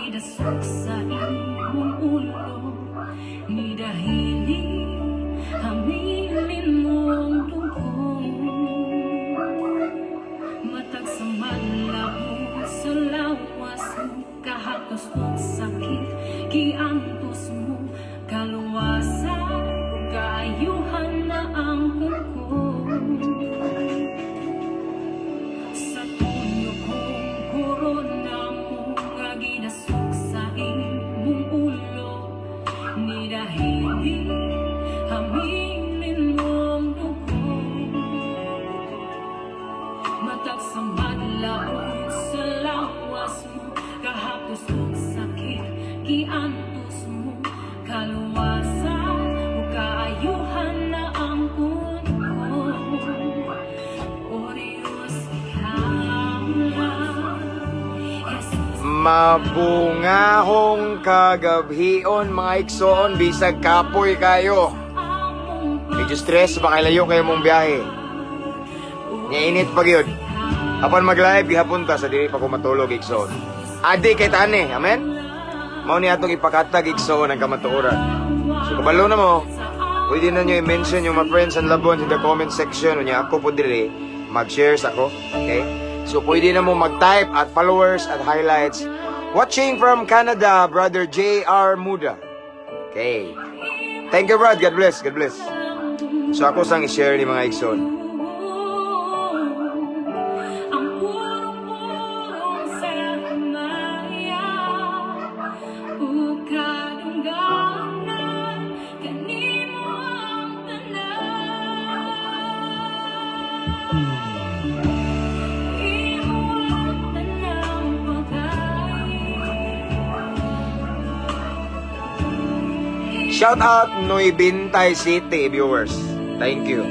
Gidasok sa imong ulo ni dahili hamilin mong tungkol. Matag sa madlawon sa lawas mo, kahapos og sakit giantos mo, kaluwasan ug kaayuhan na ang kungkol. Sa tunyo kong korona mo nga gidasok sa imong ulo ni dahili hamilin mong dugo. Matag sa madlaon sa lawas mo, kahapos og sakit giantos mo, kaluwasan ug kaayuhan na ang kungkol. O Diyos, ikaw lang, Jesus. Mabungahong kagabhion, mga igsoon, bisag kapoy kayo. Among Medyo stress ba kay layo kayo mong biyahe. Nya init pa gyud. Apan mag-live gihapon ta sa dili pa ko matulog, igsoon. Adi kay tani, amen? Mao ni atong ipakatag, igsoon, ang kamatuoran. So kabalo na mo, pwede na nyo i-mention yung mga friends and loved ones in the comment section. Unya ako po diri, mag-share sa ako. Okay? So pwede na mo mag-type at followers at highlights. Watching from Canada, Brother J.R. Muda. Okay. Thank you, Brad. God bless. God bless. So ako sang i-share ni mga igsoon. Ang purong-purong sa himaya ug kadungganan kanimo ang tanan. Imo ang tanang pagkain. Shout out Nuybintay City viewers. Thank you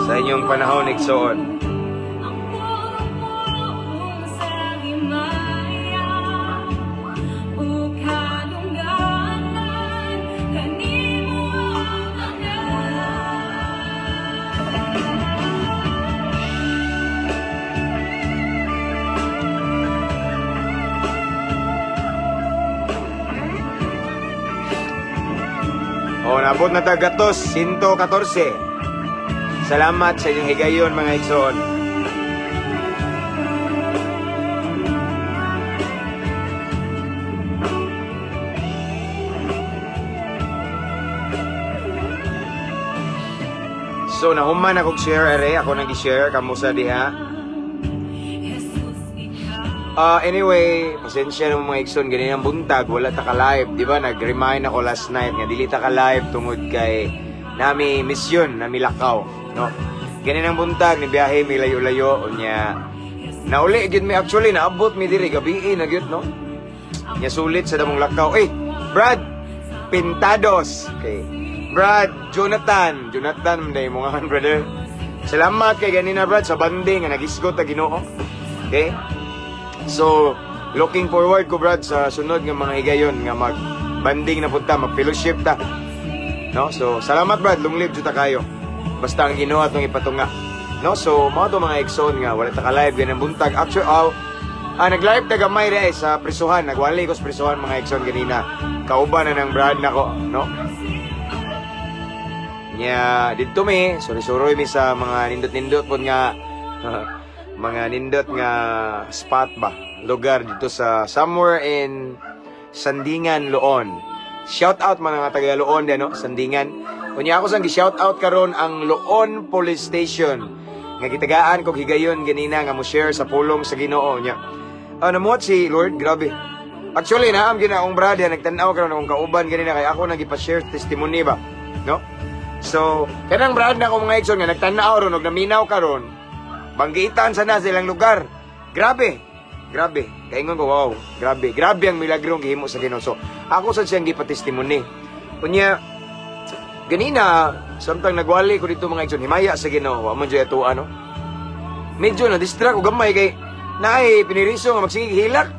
sa inyong panahon, igsoon. Ang purong-purong sa himaya ug kadungganan kanimo ang tanan. O, nabot na tagatos, 114. Salamat sa inyong higayon, mga igsoon. So, nahuman akong share, are. Ako nang i-share. Kamusta diha? Jesus, ikaw Anyway, pasensya na mga igsoon, ganyan ang buntag, wala ta ka live, di ba? Nag-remind ako last night nga dili ta ka live tungod kay nami misyon, nami lakaw, no? Ganyan ang buntag, ni biyahe mi layo-layo, unya nauli gyud mi, actually naabot mi diri gabi na gyud, no? Nya sulit sa damong lakaw. Eh, Brad Pintados. Okay. Brad Jonathan, Jonathan man day mo nga brother. Salamat kay ganina, Brad, sa banding nga nagisgot ta Ginoo. Okay? So, looking forward ko, Brad, sa sunod nga mga higayon nga mag-banding na punta, mag-fellowship ta. No? So, salamat, Brad, long live jud ta kayo. Basta ang Ginoo atong ipatunga. No? So, mao to, mga igsoon, nga wala ta ka live ganang buntag. Actually, oh, nag-live ta gamay ra eh, sa prisuhan. Nagwali ko sa prisuhan, mga igsoon, ganina. Kauban na ng Brad nako, no? Nya didto mi, suri-suroy mi sa mga nindot-nindot pod nga mga nindot nga spot ba, lugar dito sa somewhere in Sandingan, Loon. Shout out mga taga Loon din, no? Sandingan. Unya ako sang gi-shout out karon ang Loon Police Station nga gitagaan kog higayon ganina nga mo share sa pulong sa Ginoo nya. Ah, namuhat si Lord, grabe. Actually, naam gina akong brother nagtan-aw karon akong kauban ganina kay ako nang gipa-share testimony ba, no? So, kanang brad na ako, mga igsoon, nga nagtan-aw ron og naminaw karon, banggitan sa na silang lugar. Grabe. Grabe. Kaingon ko, wow, grabe. Grabe ang milagro ang gihimo sa Ginoo. So, ako sa siyang gipatestimony. Unya, ganina, samtang nagwali ko dito, mga igsoon, himaya sa Ginoo, wa man jud ato ano. Medyo na distract ko gamay kay naay piniriso nga magsige hilak.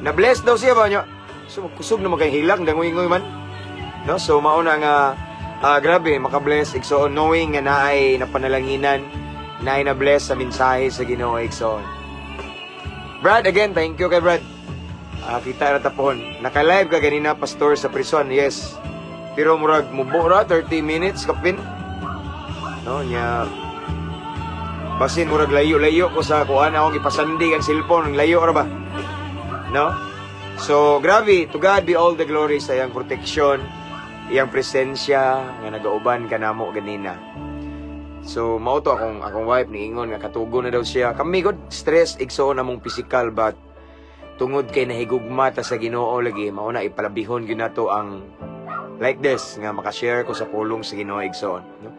Na bless daw siya ba niya. So kusog na kay hilak, dangoy-ngoy man. No? So mao na nga grabe maka-bless, igsoon, knowing nga naay napanalanginan, naay na-bless sa mensahe sa Ginoo, igsoon. Brad, again, thank you kay Brad. Ah, kita ra tapon. Naka-live ka ganina, Pastor, sa prison. Yes. Pero murag mubo ra 30 minutes kapin. No, nya basin murag layo-layo ko sa kuan, ako gipasandig ang cellphone, layo ra ba? No? So, grabe, to God be all the glory sa iyang protection, iyang presensya nga nagauban kanamo ganina. So, mao to akong wife niingon nga katugo na daw siya. Kami gud stress, igsoon, among physical, but tungod kay nahigugma ta sa Ginoo lagi, mao na ipalabihon gyud nato ang like this nga makashare ko sa pulong sa Ginoo, igsoon, no?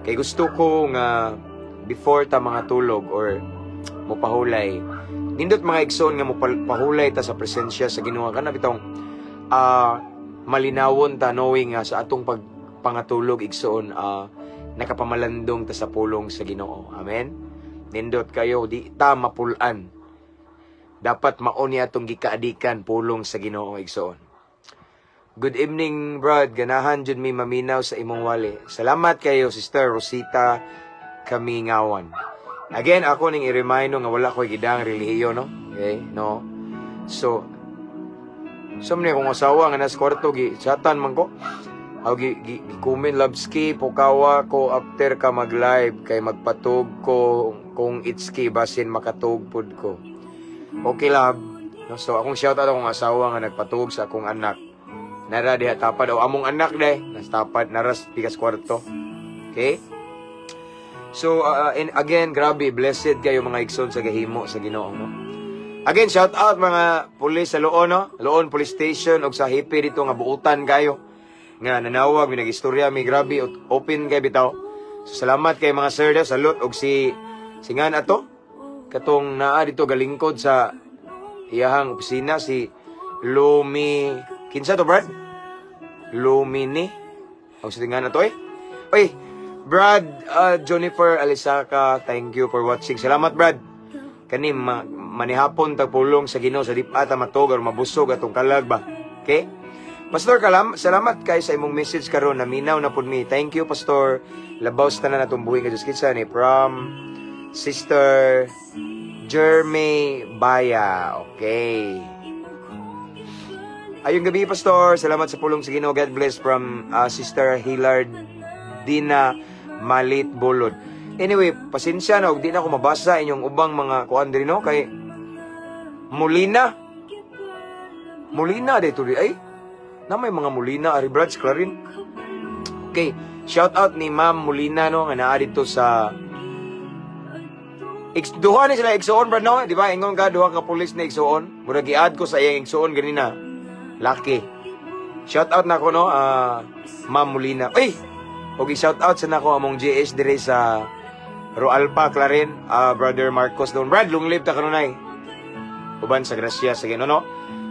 Kay gusto ko nga before ta mga tulog or mopahulay, nindot mga igsoon nga mopahulay ta sa presensya sa Ginoo, kana bitong malinawon ta knowing nga sa atong pagpangatulog, igsoon, nakapamalandong ta sa pulong sa Ginoo. Amen. Nindot kayo, di ta mapulan. Dapat mao ni atong gikaadikan, pulong sa Ginoo, igsoon. Good evening, Brad. Ganahan jud mi maminaw sa imong wali. Salamat kayo, Sister Rosita Kamingawan. Again, ako ning i-remind no, nga wala ko'y gidang relihiyon, no? Okay, no? So, sa man akong asawa nga nasa kwarto, gi chatan man ko. Aw gi comment loveski pokawa ko after ka mag-live kay magpatug ko kung itski basin makatug pud ko. Okay, love. No, so akong shout out akong asawa nga nagpatug sa akong anak. Nara diha tapad o among anak day nas tapad naras pikas kwarto. Okay? So and again, grabe, blessed kayo mga igsoon sa gahimo sa Ginoo, no. Again, shout out mga pulis sa Loon, no? Loon Police Station og sa Hipi dito nga buutan kayo. Nga nanawag mi, nagistorya mi, grabe open kay bitaw. So, salamat kay mga sir daw, salute og si ngan ato katong naa dito galingkod sa iyahang opisina, si Lumi, kinsa to, Brad? Lumini. Og si ngan ato eh. Oy, Brad Jennifer Alisaka, thank you for watching. Salamat, Brad. Kani manihapon tag pulong sa Ginoo sa di pa ta matug or mabusog atong kalag ba. Okay? Pastor Kalam, salamat kay sa imong message karon, naminaw na pud mi. Thank you, Pastor. Labaw sa tanan atong buhi nga Diyos. Kinsa ni? From Sister Jeremy Baya. Okay. Ayong gabi, Pastor. Salamat sa pulong sa Ginoo. God bless, from Sister Hillard Dina Malit Bolod. Anyway, pasensya na og di na ako mabasa inyong ubang mga kuan diri, no, kay Molina. Molina dito di ay. Na may mga Molina ari, Brad Clarin. Okay, shout out ni Ma'am Molina, no, nga naa dito sa duha ni sila igsuon, Brad, no, di ba? Ingon ka duha ka pulis na igsuon. Mura gi-add ko sa iyang igsuon ganina. Lucky. Shout out nako, no, Ma'am Molina. Uy! Og shout out sa nako among GS dire sa Roalpa Clarin, Brother Marcos doon. Brad, long live ta kanunay. Uban sa grasya sa Ginoo, no?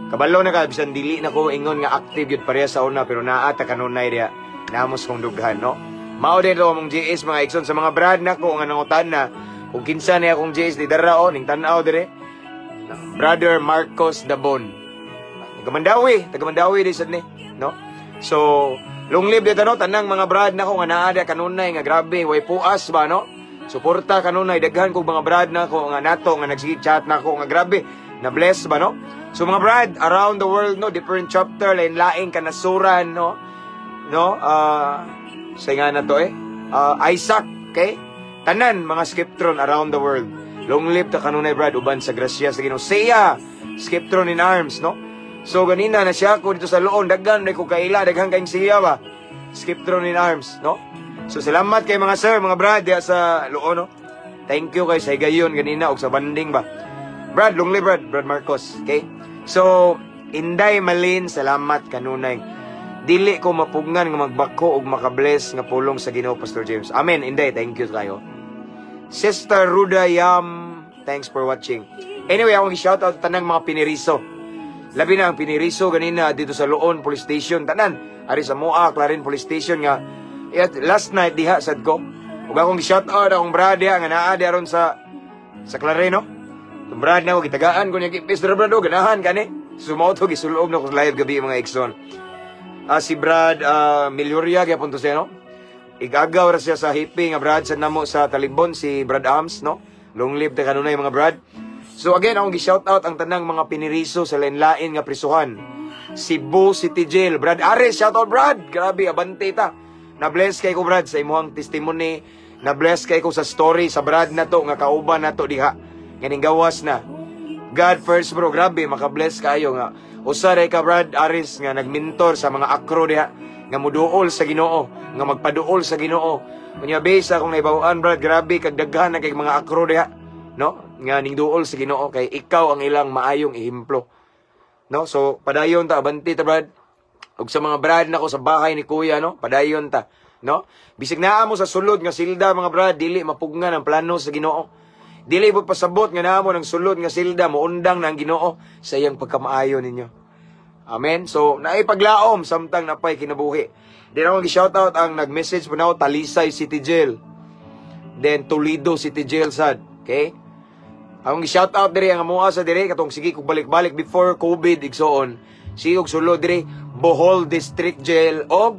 Kabalo na ka bisan dili na ko ingon nga active gyud pareha sa una, pero naa ta kanunay diha. Namos kong dughan, no? Mao din to among GS, mga igsoon, sa mga brad nako nga nangutan na kung kinsa ni akong GS di dara o ning tan-aw dire. Brother Marcos Dabon. Taga Mandawi di sad ni, no? So, long live dito, no, tanang mga brad nako nga naa diha kanunay nga grabe, way puas ba, no? Suporta kanunay, daghan kog mga brad nako nga nato nga nagsige chat nako nga grabe na bless ba, no? So mga brad around the world, no, different chapter, lain-laing kanasuran, no? No, sa nga na to eh. Isaac, okay? Tanan mga Skiptron around the world. Long live ta kanunay, Brad, uban sa grasya sa Ginoo. Siya, Skiptron in arms, no? So ganina na siya ko dito sa Loon, daghan na ko kaila, daghan kayong siya ba? Skiptron in arms, no? So salamat kay mga sir, mga brad diha sa Loon, no? Thank you kay sa higayon ganina og sa banding ba. Brad, long live, Brad, Brad Marcos, okay? So, Inday Malin, salamat kanunay. Dili ko mapugnan nga magbako og makabless nga pulong sa Ginoo, Pastor James. Amen. Inday, thank you kayo. Sister Ruda Yam, thanks for watching. Anyway, akong i-shout out tanang mga piniriso. Labi na ang piniriso ganina dito sa Loon Police Station. Tanan, ari sa Moa, Clarin Police Station nga at last night diha sad ko. Ug akong i-shout out akong brad diha nga naa diha ron sa Clarin, no? Itong brad na ako, gitagaan ko niya, Mr. Brad, oh, ganahan kani. Sumauto, gisulob na ko sa live gabi, mga igsoon. Si Brad Milyoria, gyapon to siya, no? Igagaw ra siya sa hippie nga brad sa namo sa Talibon, si Brad Ams, no? Long live ta kanunay, mga brad. So again, akong gi-shout out ang tanang mga piniriso sa lain-lain nga prisuhan. Cebu City Jail. Brad Ares, shout out, Brad. Grabe, abante ta. Na-bless kay ko, Brad, sa imuhang testimony. Na-bless kay ko sa story sa Brad na to nga kauban na to diha. Ganing gawas na. God first, bro, grabe makabless kayo nga. Usa ra ka, Brad Aris, nga nagmentor sa mga akro diha nga muduol sa Ginoo, nga magpaduol sa Ginoo. Unya base akong nahibaw-an, Brad, grabe kag daghan na kay mga akro diha, no? Nga ningduol sa Ginoo kay ikaw ang ilang maayong ehemplo. No? So padayon ta, abanti ta, Brad. Ug sa mga brad nako sa bahay ni Kuya, no? Padayon ta, no? Bisig naa mo sa sulod nga silda, mga brad, dili mapugnan ang plano sa Ginoo. Dili mo pasabot nga naa mo ng sulod nga silda, moundang na ang Ginoo sa iyang pagkamaayo ninyo. Amen. So, naipaglaom samtang napay kinabuhi. Di na akong gi-shoutout ang nag-message po na ako, Talisay City Jail. Then Toledo City Jail sad. Okay? Akong gi-shoutout diri ang amoa sa diri katong sige kog balik-balik before COVID, igsoon. Sige og sulod diri Bohol District Jail og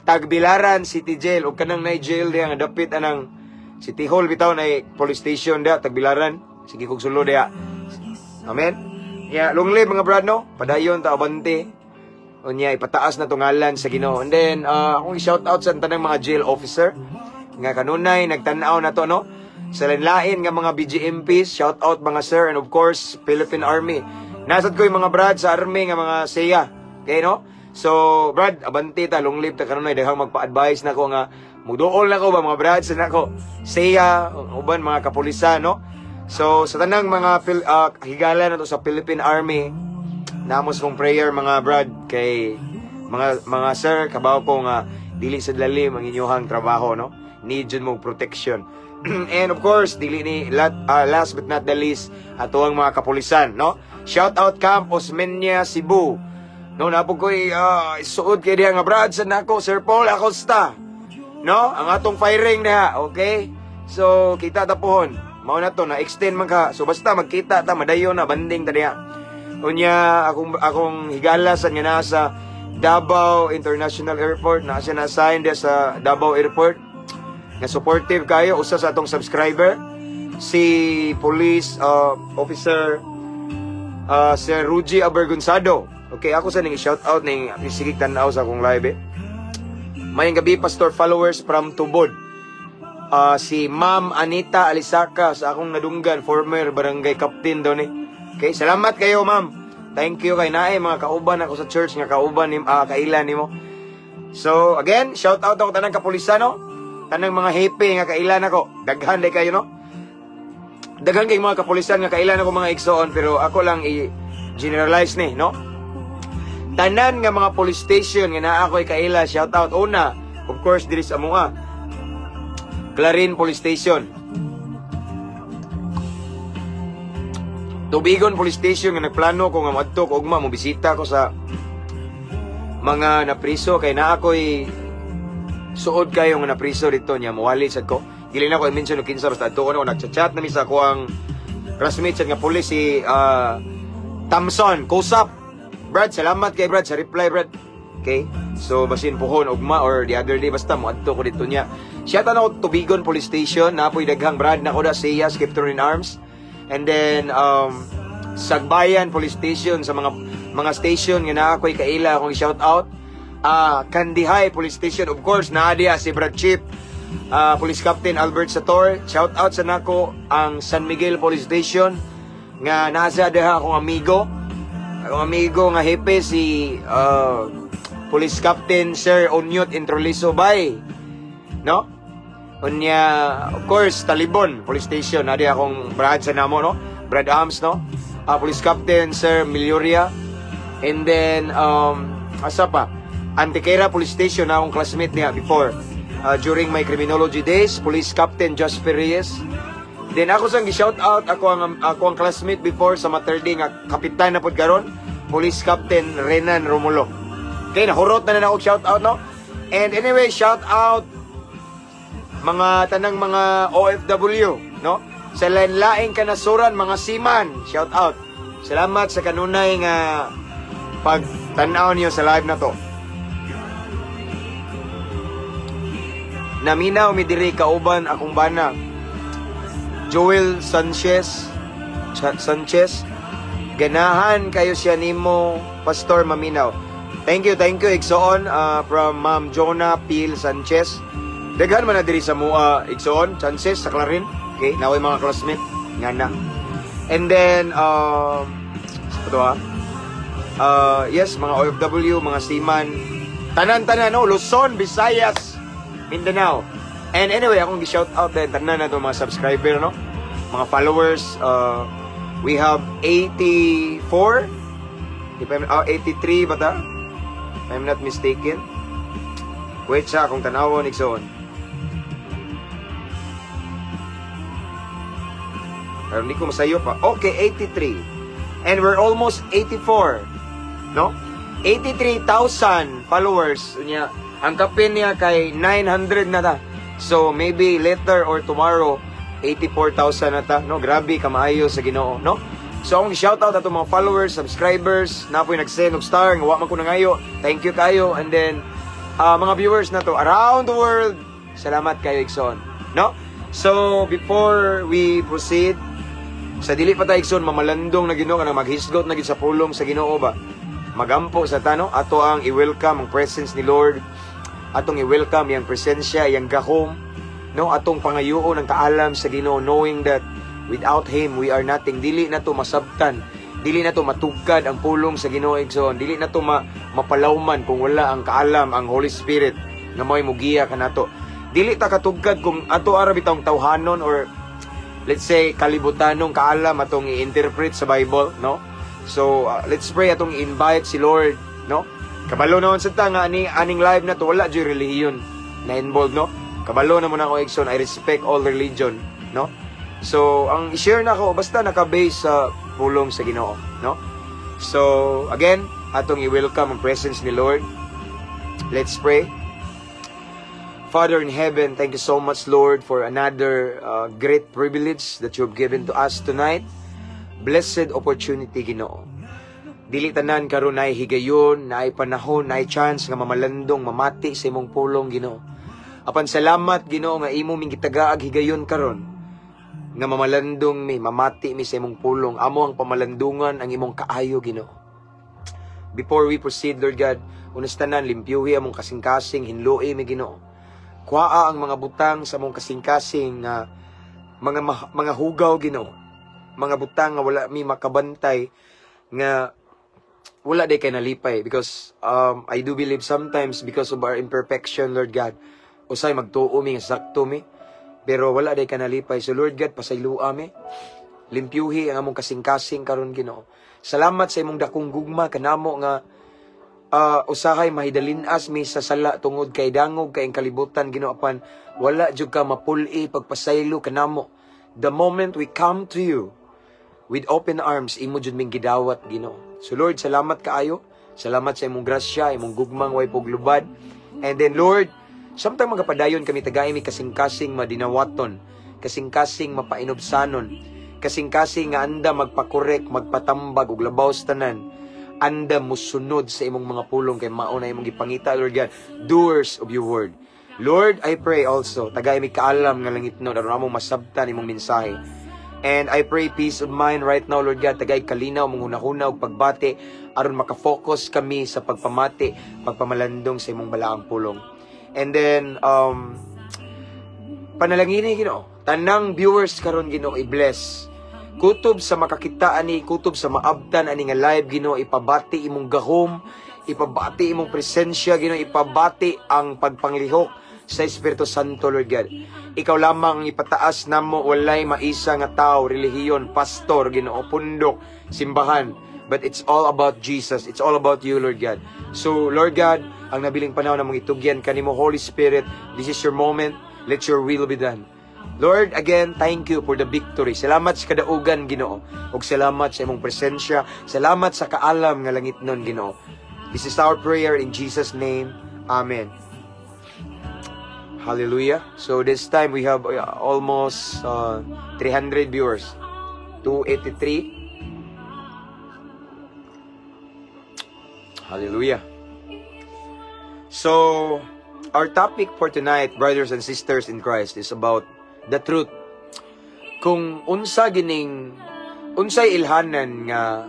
Tagbilaran City Jail og kanang nay jail diha nga dapit anang City Hall bitaw, nay police station diha Tagbilaran. Sige kog sulod diha. Amen. Ya, long live mga brad, no. Padayon ta, abante. Unya ipataas na tungalan sa Ginoo. And then akong shout out sa tanang mga jail officer nga kanunay nagtan-aw na to, no. Sa lain-lain nga mga BJMPs, shout out mga sir, and of course Philippine Army. Nasad ko yung mga brad sa army nga mga siya. Okay, no? So, brad, abante ta, long live ta kanunay daghang magpa-advise nako nga muduol nako ba mga brad sa nako. Siya, uban mga kapulisan, no? So, sa tanang mga higala na to sa Philippine Army, namos kong prayer, mga brad, kay mga sir, kabaw ko nga dili sa lalim ang inyuhang trabaho, no? Need jud mo protection. And of course, dili ni last but not the least, ato ang mga kapulisan, no? Shout out Camp Osmeña, Cebu. No, napog ko suod kay diha nga brad sa nako, Sir Paul Acosta. No, ang atong firing diha, okay? So, kita ta pohon. Mao na to, na extend man ka. So basta magkita ta, madayon na banding ta diha. Unya akong higala sa nga nasa Davao International Airport, na siya na-assign diha sa Davao Airport. Nga supportive kayo, usa sa atong subscriber si police officer Sir Ruji Abergonzado. Okay, ako sa ning shout out ning sige tan-aw sa akong live eh. Maayong gabi, Pastor, followers from Tubod. Si Ma'am Anita Alisaka sa akong nadunggan, former barangay captain daw ni. Okay, salamat kayo, ma'am. Thank you kay naay mga kauban ako sa church nga kauban ni kaila nimo. So again, shout out ako tanang kapulisan, no. Tanang mga hepe nga kailan ako. Daghan day kayo, no. Daghan kay mga kapulisan nga kailan ako, mga igsoon, pero ako lang i-generalize ni, no. Tanan nga mga police station nga naa ako'y kaila, shout out una, of course, diri sa amoa. Clarin Police Station. Tubigon Police Station nga nagplano ko nga moadto ko ugma, mo bisita ko sa mga napriso kay naa ko'y suod kayo nga napriso dito niya muwali sad ko. Dili na ko i-mention og kinsa, basta adto ko na nagchat-chat na mi sa ako ang classmate sad nga police, si Thompson Kusap. Brad, salamat kay Brad sa reply, Brad. Okay? So basin pohon ugma or the other day, basta moadto ko dito niya. Siya tanaw Tubigon Police Station, napoy daghang brad na ko da siya, Skipton in Arms. And then Sagbayan Police Station, sa mga station nga naa ko'y kaila akong shout out. Kandihay Police Station, of course, naa diha si Brad Chip, Police Captain Albert Sator. Shout out sa nako ang San Miguel Police Station nga nasa diha akong amigo. Akong amigo nga hepe si Police Captain Sir Onyot Introliso Bay. No? Unya, of course, Talibon Police Station, naa akong brad sa namo, no? Brad Arms, no? Police Captain Sir Milioria. And then, asa pa? Antequera Police Station, na akong classmate niya before. During my criminology days, Police Captain Jasper Reyes. Then ako sang gi-shout out ako ang classmate before sa Mater Dei nga kapitan na pod karon, Police Captain Renan Romulo. Okay, nahurot na na ako shout out, no? And anyway, shout out mga tanang mga OFW, no? Sa lain-laing kanasuran, mga seaman, shout out. Salamat sa kanunay nga pagtan-aw niyo sa live na to. Naminaw mi diri kauban akong bana. Joel Sanchez. Sanchez. Ganahan kayo siya nimo, Pastor, maminaw. Thank you, igsoon, from Ma'am Jonah Pil Sanchez. Daghan man na diri sa mua, igsoon, Sanchez sa Clarin. Okay, naway mga classmate nga na. And then sa to ah. Yes, mga OFW, mga seaman, tanan-tanan, no, Luzon, Visayas, Mindanao. And anyway, akong gi-shout out din tanan na to mga subscriber, no? Mga followers, we have 84, if I'm, oh, 83 ba ta? If I'm not mistaken. Wait sa akong tanawon, igsoon. Pero hindi ko masayo pa. Okay, 83. And we're almost 84. No? 83,000 followers. Unya, ang kapin niya kay 900 na ta. So, maybe later or tomorrow, 84,000 na ta. No? Grabe, kamaayo sa Ginoo, no? So, akong shout out ato mga followers, subscribers, na po'y nag-send og star, nga wa man ko nangayo. Thank you kayo. And then, mga viewers na to around the world, salamat kayo, igsoon. No? So, before we proceed, sa dili pa ta, igsoon, mamalandong na Ginoo kanang maghisgot na gid sa pulong sa Ginoo ba. Magampo sa tano ato ang i-welcome ang presence ni Lord. Atong i-welcome iyang presensya, iyang gahom, no? Atong pangayuon ang kaalam sa Ginoo, knowing that without Him we are nothing. Dili na to masabtan, dili na to matugkad ang pulong sa Ginoo, igsoon. Dili na to mapalawman kung wala ang kaalam, ang Holy Spirit nga mo'y mugiya kanato. Dili ta katugkad kung ato ara bitawng tawhanon or let's say kalibutanong kaalam atong i-interpret sa Bible, no? So let's pray, atong i-invite si Lord, no? Kabalo naman sa ta nga ani aning live na to wala jud relihiyon na involved, no? Kabalo na mo na ako, igsoon, I respect all religion, no? So ang i-share na ako basta naka-base sa pulong sa Ginoo, no? So again, atong i-welcome ang presence ni Lord. Let's pray. Father in heaven, thank you so much, Lord, for another great privilege that you have given to us tonight. Blessed opportunity, Ginoo. Dili tanan karon naay higayon, naay panahon, naay chance nga mamalandong, mamati sa imong pulong, Ginoo. Apan salamat, Ginoo, nga imo ming gitagaag higayon karon nga mamalandong mi, mamati mi sa imong pulong. Amo ang pamalandungan ang imong kaayo, Ginoo. Before we proceed, Lord God, unas tanan limpyuhi among kasing-kasing, hinloi mi, Ginoo. Kuhaa ang mga butang sa among kasing-kasing nga mga hugaw, Ginoo. Mga butang nga wala mi makabantay nga wala day kay nalipay because I do believe sometimes because of our imperfection, Lord God, usay magtuo mi nga sakto mi pero wala day ka nalipay. So Lord God, pasayloa mi. Limpyuhi ang among kasing-kasing karon, Ginoo. Salamat sa imong dakong gugma kanamo nga usahay mahidalin-as mi sa sala tungod kay dangog kay ang kalibutan, Ginoo, apan wala jud ka mapuli pagpasaylo kanamo. The moment we come to you with open arms, imo jud ming gidawat, Ginoo. So Lord, salamat kaayo. Salamat sa imong grasya, imong gugmang way puglubad. And then Lord, samtang magapadayon kami, tagay mi kasing-kasing madinawaton, kasing-kasing mapainubsanon, kasing-kasing nga anda magpakorek, magpatambag ug labaw sa tanan, anda musunod sa imong mga pulong kay mao na imong gipangita, Lord God, doers of your word. Lord, I pray also, tagay mi kaalam nga langitnon aron among masabtan imong mensahe. And I pray peace of mind right now, Lord God, tagay kalinaw mong hunahuna ug pagbati aron makafocus kami sa pagpamati, pagpamalandong sa imong balaang pulong. And then panalangini, Ginoo, tanang viewers karon, Ginoo, i-bless. Kutob sa makakita ani, kutob sa maabtan ani nga live, Ginoo, ipabati imong gahom, ipabati imong presensya, Ginoo, ipabati ang pagpanglihok sa Espiritu Santo, Lord God. Ikaw lamang ang ipataas namo, walay maisa nga tao, relihiyon, pastor, Ginoo, pundok, simbahan. But it's all about Jesus. It's all about you, Lord God. So, Lord God, ang nabiling panahon na mong itugyan kanimo, Holy Spirit, this is your moment. Let your will be done. Lord, again, thank you for the victory. Salamat sa kadaugan, Ginoo. Ug salamat sa imong presensya. Salamat sa kaalam nga langitnon, Ginoo. This is our prayer in Jesus' name. Amen. Hallelujah. So this time we have almost 300 viewers. 283. Hallelujah. So our topic for tonight, brothers and sisters in Christ, is about the truth. Kung unsa gining Unsay ilhanan nga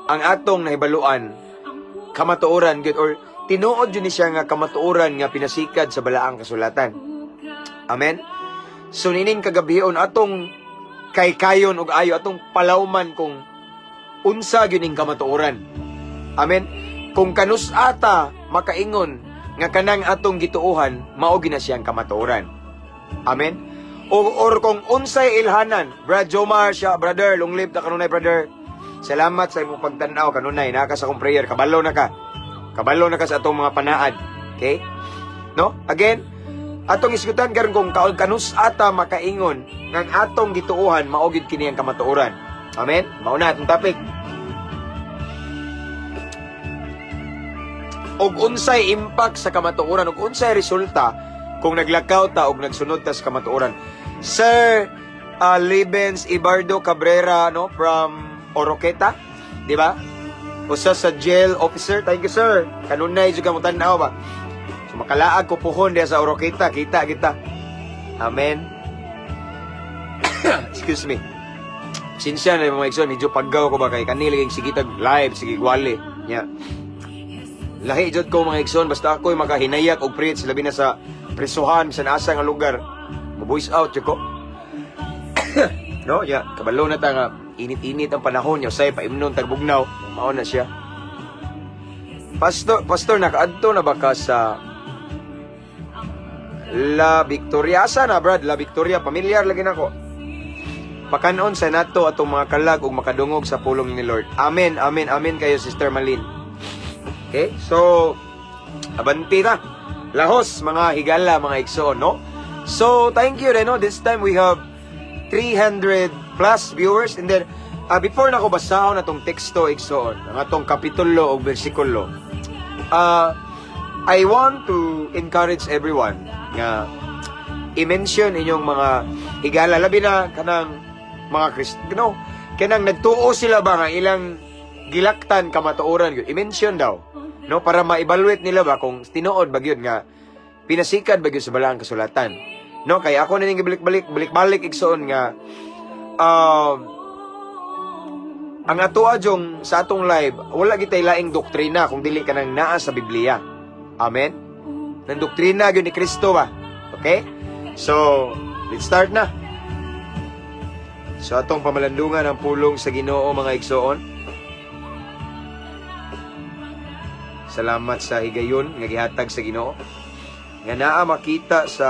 ang atong nahibaluan kamatuoran gyud or tinuod jud ni siya nga kamatuoran nga pinasikad sa Balaang Kasulatan? Amen. So nining kagabhion, atong kaykayon og ayo, atong palawman kung unsa gyud ning kamatuoran. Amen. Kung kanus-a ta makaingon nga kanang atong gituohan mao gyud na siyang kamatuoran. Amen. O or kung unsay ilhanan, Brad Jomar siya, brother, long live ta kanunay, brother. Salamat sa imong pagtan-aw kanunay, naa ka sa akong prayer, kabalo na ka. Kabalo na ka sa atong mga panaad. Okay? No? Again, atong isgutan karon kung kanus-a ta makaingon nga ang atong gituohan mao gyud kini ang kamatuoran. Amen? Mao na atong topic. Og unsay impact sa kamatuoran ug unsay resulta kung naglakaw ta og nagsunod ta sa kamatuoran. Sir Libens Ibardo Cabrera, no, from Oroqueta, di ba? Usa sa jail officer. Thank you, sir. Kanunay jud ka mo tan-aw ba. So makalaag ko puhon diha sa Oroqueta, kita kita. Amen. Excuse me. Sinsya na mga igsoon, medyo paggaw ko ba kay kanila yung sige tag live, sige gwali. Nya. Lahi jud ko, mga igsoon, basta ako'y makahinayak og preach, labi na sa presohan sa asa nga lugar. Mo-voice out jud ko. No, ya, kabalo na ta nga init-init ang panahon nya, say paimnon tag bugnaw, mao na siya. Pastor, pastor, nakaadto na ba ka sa La Victoria? Asa na, Brad? La Victoria, pamilyar lagi nako. Pakanon sa nato atong mga kalag ug makadungog sa pulong ni Lord. Amen, amen, amen kayo, Sister Malin. Okay? So, abanti ta. Lahos, mga higala, mga igsoon, no? So, thank you, no? This time we have 300 plus viewers. And then, before na ko basahon atong teksto, igsoon, ang atong kapitulo o bersikulo, I want to encourage everyone nga i-mention inyong mga higala, labi na kanang mga Christ, no, kanang nagtuo sila ba nga ilang gilaktan kamatuoran gyud, i-mention daw, no, para ma-evaluate nila ba kung tinuod ba gyud nga pinasikad ba gyud sa Balaang Kasulatan, no? Kay ako na ning gibalik-balik, balik-balik, igsoon, nga ang atoa jong sa atong live, wala gitay laing doktrina kung dili kanang naa sa Biblia. Amen. Nang doktrina gyud ni Kristo ba. Okay, so let's start na. So atong pamalandungan ang pulong sa Ginoo, mga igsoon. Salamat sa higayon nga gihatag sa Ginoo. Nga naa makita sa,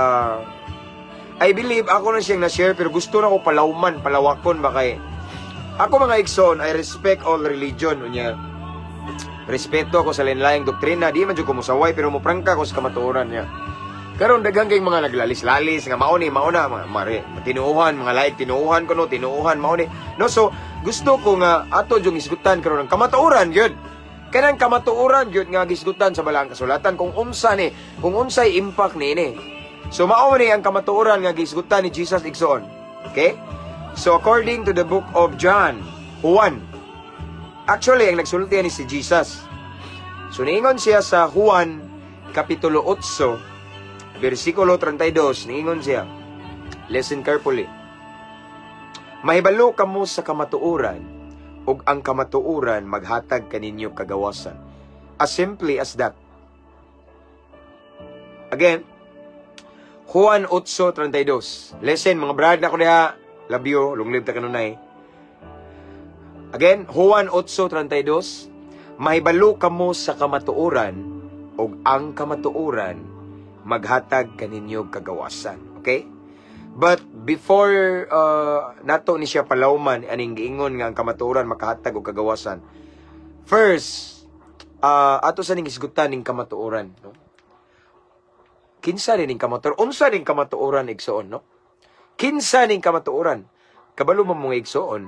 I believe ako na siyang na-share pero gusto na ko palawman, palawakon ba kay ako, mga igsoon, I respect all religion unya. Respeto ako sa lain-laing doktrina, di man jud ko musaway pero moprangka ko sa kamatuoran niya. Karon daghan kay mga naglalis-lalis nga mao ni mao na mga mare, tinuohan, mga laik tinuohan kuno, tinuohan mao ni. No, so gusto ko nga ato jung isgutan karon ang kamatuoran gyud. Kanang kamatuoran gyud nga gisgutan sa Balaang Kasulatan kung unsa ni, kung unsay impact niini. So mao ni ang kamatuoran nga gisgutan ni Jesus, igsoon. Okay? So according to the book of John, Juan. Actually, ang nagsulti ni si Jesus. So niingon siya sa Juan kapitulo 8 versikulo 32, niingon siya. Listen carefully. "Mahibalo kamo sa kamatuoran, ug ang kamatuoran maghatag kaninyo kagawasan." As simply as that. Again, Juan 8:32. Listen, mga brad na ko diha. Love you, long live ta kanunay. Again, Juan 8:32. "Mahibalo kamo sa kamatuoran, ug ang kamatuoran maghatag kaninyo kagawasan." Okay? But before nato ni siya palawman aning giingon nga ang kamatuoran makahatag og kagawasan. First, ato sa ning hisgutan ning kamatuoran, no? Kinsa ning kamatuoran? Unsa ning kamatuoran, igsoon, no? Kinsa ning kamatuoran? Kabalo mo, mga igsoon,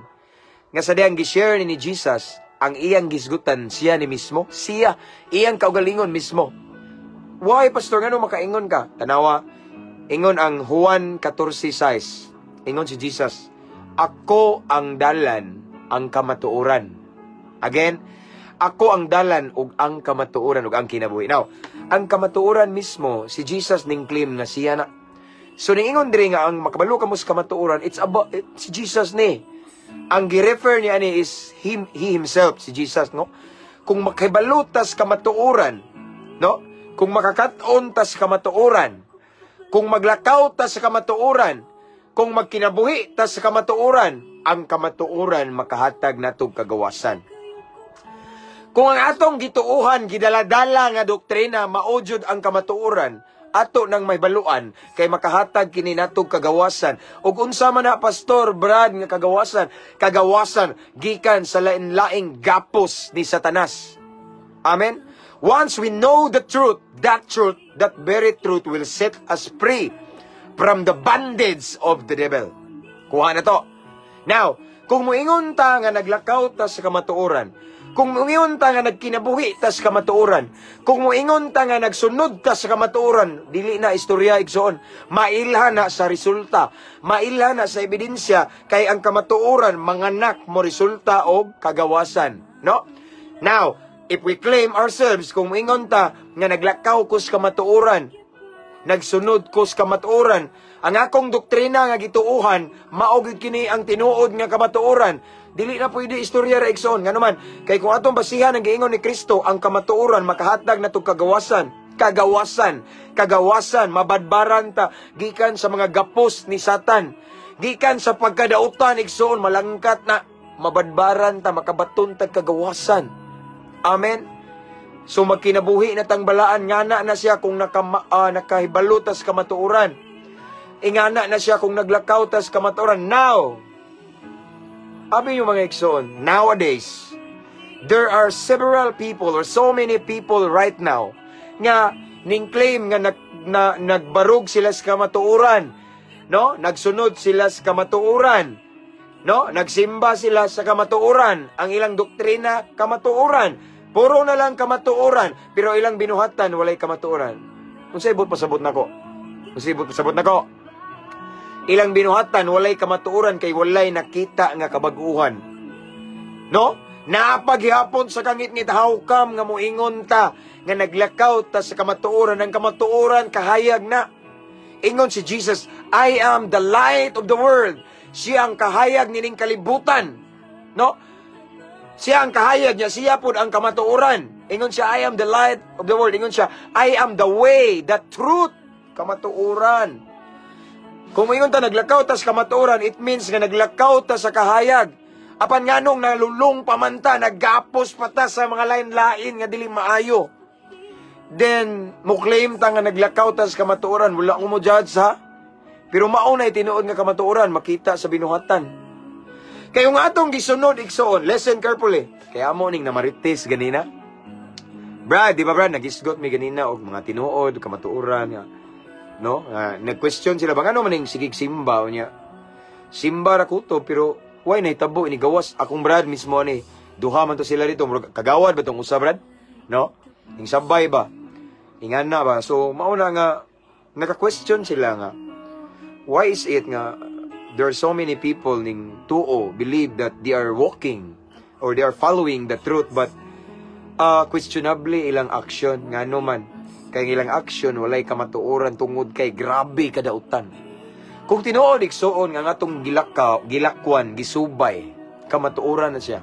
nga sa diyang gi-share ni Jesus ang iyang gisgutan, siya ni mismo, siya iyang kaugalingon mismo. Why, pastor, ngano makaingon ka? Tanawa, ingon ang Juan 14:6. Ingon si Jesus, "Ako ang dalan, ang kamatuoran." Again, "Ako ang dalan ug ang kamatuoran ug ang kinabuhi." Now, ang kamatuoran mismo, si Jesus ning claim nga siya na. So niingon diri nga ang makabalo kamo sa kamatuoran, it's about si Jesus ni. Ang gi-refer niya ani is him, he himself, si Jesus, no? Kung makahibalo tas kamatuoran, no? Kung makakat-on tas kamatuoran, kung maglakaw ta sa kamatuoran, kung magkinabuhi ta sa kamatuoran, ang kamatuoran makahatag natog kagawasan. Kung ang atong gituuhan, gidaladala nga doktrina, mao jud ang kamatuoran, ato nang mahibaluan kay makahatag kini natog kagawasan. Ug unsa man na, Pastor Brad, nga kagawasan? Kagawasan gikan sa lain-laing gapos ni Satanas. Amen. Once we know the truth, that truth, that very truth will set us free from the bondage of the devil. Kuha na to. Now, kung muingon ta nga naglakaw ta sa kamatuoran, kung muingon ta nga nagkinabuhi ta sa kamatuoran, kung muingon ta nga nagsunod ta sa kamatuoran, dili na istorya, igsoon, mailhan na sa resulta, mailhan na sa ebidensya kay ang kamatuoran manganak mo resulta og kagawasan, no? Now, if we claim ourselves, kung muingon ta nga naglakaw ko sa kamatuoran, nagsunod ko sa kamatuoran, ang akong doktrina nga gituohan, mao gyud kini ang tinuod nga kamatuoran. Dili na pwede istorya ra, igsoon. Ngano man, kay kung atong basihan ang giingon ni Kristo, ang kamatuoran makahatag natog kagawasan. Kagawasan, kagawasan, mabadbaran ta gikan sa mga gapos ni Satan. Gikan sa pagkadautan, igsoon, malangkat na mabadbaran ta, makabaton tag kagawasan. Amen. So magkinabuhi na tang balaan, ngana na siya kung nakahibalo tas kamatuoran. Ingana na siya kung naglakaw tas kamatuoran. Now, abi yung mga igsoon, nowadays, there are several people or so many people right now nga ning claim nga nagbarog sila sa kamatuoran. No? Nagsunod sila sa kamatuoran. No? Nagsimba sila sa kamatuoran. Ang ilang doktrina, kamatuoran. Puro na lang kamatuoran, pero ilang binuhatan walay kamatuoran. Unsay buot pasabot nako? Unsay buot pasabot nako? Ilang binuhatan walay kamatuoran kay walay nakita nga kabaguhan. No? Napaghihapon sa kangit-ngit, how come nga moingon ta nga naglakaw ta sa kamatuoran, ang kamatuoran kahayag na. Ingon si Jesus, "I am the light of the world." Siya ang kahayag nining kalibutan. No? Siya ang kahayag niya, siya pod ang kamatuoran. Ingon siya, "I am the light of the world." Ingon siya, "I am the way, the truth." Kamatuoran. Kung moingon ta naglakaw ta sa kamatuoran, it means nga naglakaw ta sa kahayag. Apan nganong nalulong pa man ta, naggapos pa ta sa mga lain-lain nga dili maayo? Then, mo claim ta nga naglakaw ta sa kamatuoran, wala ko mo judge ha. Pero mao na tinuod nga kamatuoran, makita sa binuhatan. Kay ang atong gisunod, igsoon, listen carefully. Kaya amo ning namarites ganina. Brad, di ba Brad, nagisgot mi ganina og mga tinuod, kamatuoran nga. No? Nag-question sila ba ngano man ning sigig simba niya? Simba ra kuto pero why nahitabo ini gawas akong brad mismo ni. Duha man to sila dito, murag kagawad ba tong usa, Brad? No? Ing sabay ba? Ingana ba? So mao na nga naka-question sila nga why is it nga there are so many people ning tuo, believe that they are walking or they are following the truth, but questionably ilang action? Ngano man? Kay ang ilang action walay kamatuoran tungod kay grabe kadautan. Kung tinuod, igsuon, nga atong gilakaw, gilakwan, gisubay, kamatuoran na siya,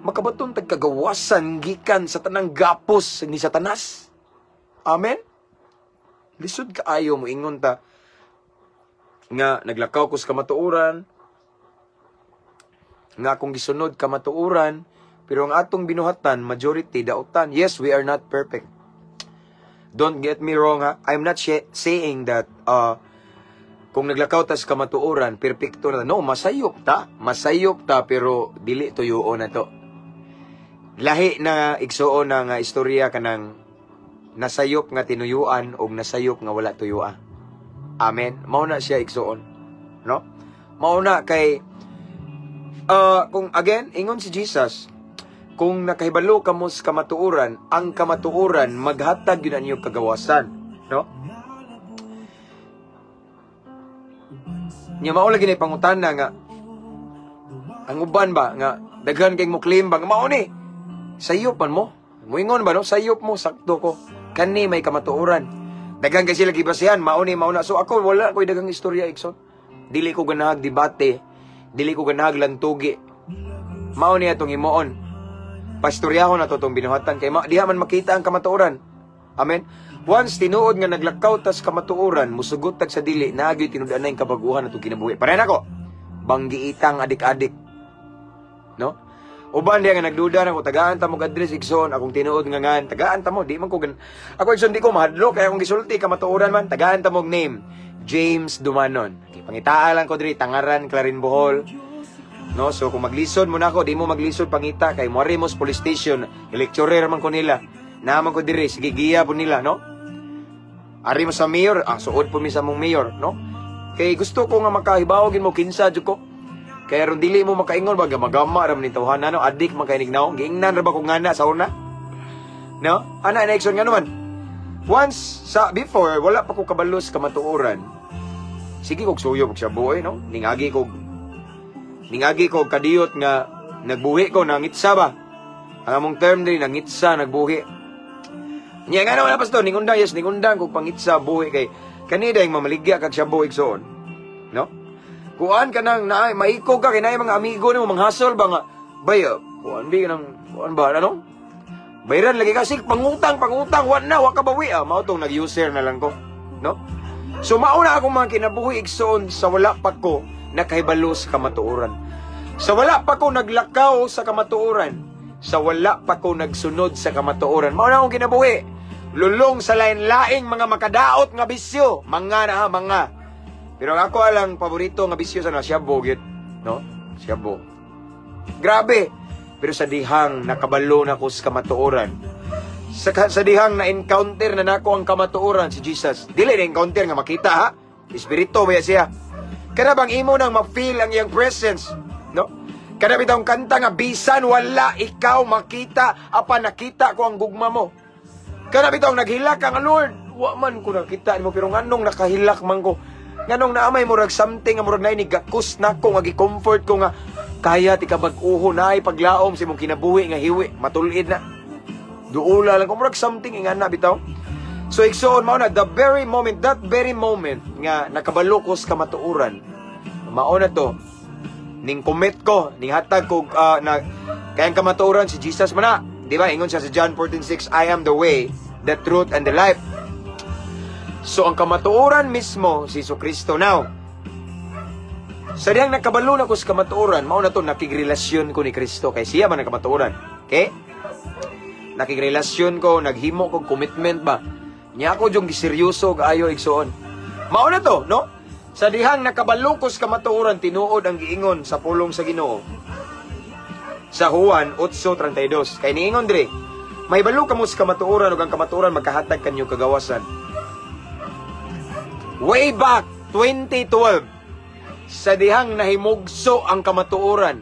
makabaton tag kagawasan gikan sa tanang gapos ni Satanas. Amen. Lisod kaayo mo ingon ta nga naglakaw ko sa kamatuoran, nga akong gisunod kamatuoran, pero ang atong binuhatan majority dautan. Yes, we are not perfect. Don't get me wrong ha. I'm not saying that kung naglakaw tas kamatuoran, perpekto na. No, masayop ta. Masayop ta pero dili tuyuon na to. Lahi na, igsuon, na nga istorya kanang nasayop nga tinuyuan og nasayop nga wala tuyua. Amen. Mao na siya, igsuon. No? Mao na kay kung again ingon si Jesus, kung nakahibalo kamo sa kamatuoran, ang kamatuoran maghatag yun ninyo kagawasan, no? Nya mao lagi na pangutana nga ang uban ba nga daghan kay mo claim ba nga mao ni sayop man mo. Moingon ba, no? Sayop mo, sakto ko. Kani may kamatuoran. Daghan kay sila gibasihan, mao ni, mao na. So ako wala ko'y daghang istorya, igsoon. Dili ko ganahag debate. Dili ko ganahag lantugi. Mao niya itong himuon. Pastoryahon na to tong binuhatan kay diha man makita ang kamatuoran. Amen. Once tinuod nga naglakaw tas kamatuoran, musugot tag sa dili, naagyoy tinud-anay kabaguhan atong kinabuhi. Pareha nako. Banggiitang adik-adik. No? Uban diya nga nagduda na ko, tagaan ta mo address, igsoon, akong tinuod nga ngan, tagaan ta mo, di man ko gan ako, igsoon, di ko mahadlok kay akong gisulti kamatuoran man. Tagaan ta mo og name, James Dumanon. Okay, pangitaa lang ko diri, Tangaran, Clarin, Bohol. No, so kung maglisod mo na ako, di mo maglisod pangita kay mo sa police station, lecturer man ko nila. Naman ko diri, sige giya po nila, no? Ari mo sa mayor, ah, suod po mi sa mong mayor, no? Kay gusto ko nga makahibaw gin mo kinsa jud ko. Kaya ron dili mo makaingon ba gamagama ra man ni tawhana, no, adik man kay nignaw, giingnan ra ba kung ngana sa una? No? Ana na nga naman. Once sa before wala pa ko kabalo sa kamatuoran. Sige kog suyo og shabu, no? Ningagi ko kadiyot nga nagbuhi ko, nangitsa ba. Ang among term diri, nangitsa, nagbuhi. Nya nga naman, pastor, ningundang, yes, ningundang kog pangitsa buhi kay kanida yung mamaligya kag shabu, igsoon. No? Kuan ka nang naay maikog ka kay naay mga amigo nimo manghasol ba nga bay, kuan bi nang kuan ba ano? Bayran lagi kasi pangutang pangutang wa na wa ka bawi, ah, mao tong nag-user na lang ko, no? So mao na akong mga kinabuhi, igsoon, sa wala pa ko nakahibalo sa kamatuoran. Sa wala pa ko naglakaw sa kamatuoran, sa wala pa ko nagsunod sa kamatuoran. Mao na akong kinabuhi. Lulong sa lain-laing mga makadaot nga bisyo, mga na ha, mga. Pero ang ako alang paborito nga bisyo sa na shabu gyud, no? Shabu. Grabe. Pero sa dihang nakabalo na ko sa kamatuoran. Sa dihang na-encounter na nako ang kamatuoran si Jesus. Dili na encounter nga makita ha. Espiritu ba siya? Kana bang imo nang ma-feel ang iyang presence, no? Kana bitawng kanta nga bisan wala ikaw makita apan nakita ko ang gugma mo. Kana bitawng naghilak ka nga, "Lord, wa man ko nakita nimo pero nganong nakahilak man ko? Nganong naamay murag something nga murag naay gakos nako nga gi-comfort ko nga kaya ti ka bag-uho naay paglaom sa imong kinabuhi nga hiwi matulid na." Duula lang ko murag something ingana bitaw. So igsoon, mao na the very moment, that very moment nga nakabalo ko sa kamatuoran. Mao na to ning commit ko, ning hatag ko na kay ang kamatuoran si Jesus man na. Di ba? Ingon siya sa John 14:6, "I am the way, the truth and the life." So ang kamatuoran mismo si Kristo now. Sa diyang nakabalo na ko sa kamatuoran, mao na to nakigrelasyon ko ni Kristo kay siya man ang kamatuoran. Okay? Nakigrelasyon ko, naghimo ko commitment ba. Nya ako jung giseryoso og ayo, igsoon. Mao na to, no? Sa dihang nakabalo ko sa kamatuoran, tinuod ang giingon sa pulong sa Ginoo. Sa Juan 8:32. Kay niingon dire, "Mahibalo kamo sa kamatuoran ug ang kamatuoran magkahatag kanyo kagawasan." Way back 2012, sa dihang nahimugso ang kamatuoran,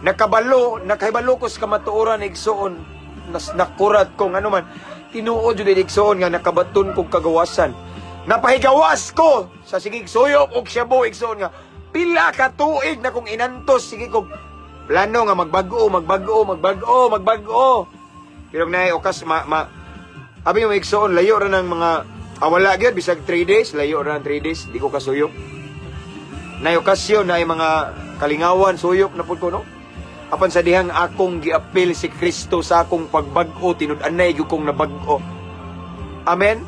nakabalo, nakahibalo ko sa kamatuoran, igsoon, nas nakurat ko ngano man, tinuod jud igsoon nga nakabaton kog kagawasan. Napahigawas ko sa sigig suyop og shabu, igsoon, nga pila ka tuig na kong inantos, sige kog plano nga magbag-o, magbag-o, magbag-o, magbag-o. Pero naay okas ma, ma abi yung igsoon, layo ra ng mga wala gyud bisag 3 days, layo ra ng 3 days, di ko kasuyop. Nay okasyon, na mga kalingawan, suyop na pud ko, no? Apan sa dihang akong giapil si Kristo sa akong pagbag-o, tinud-anay gyud kong nabag-o. Amen?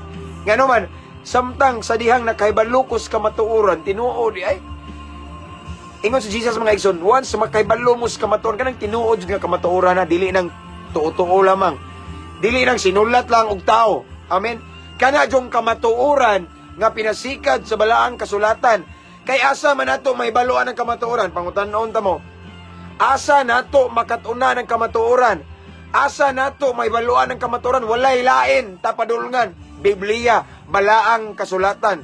Ngano man, samtang sa dihang nakahibalo ko sa kamatuoran, tinuod ay ingon si Jesus, mga igsoon, once makahibalo mo sa kamatuoran, kanang tinuod jud nga kamatuoran na dili nang tuo-tuo lamang. Dili nang sinulat lang og tao. Amen? Kana jung kamatuoran nga pinasikad sa balaang kasulatan. Kay asa man nato mahibaluan ang kamatuoran? Pangutan-on ta mo. Asa nato makatunan ang kamatuoran? Asa nato mahibaluan ang kamatuoran? Walay lain tapadulngan. Biblia, balaang kasulatan.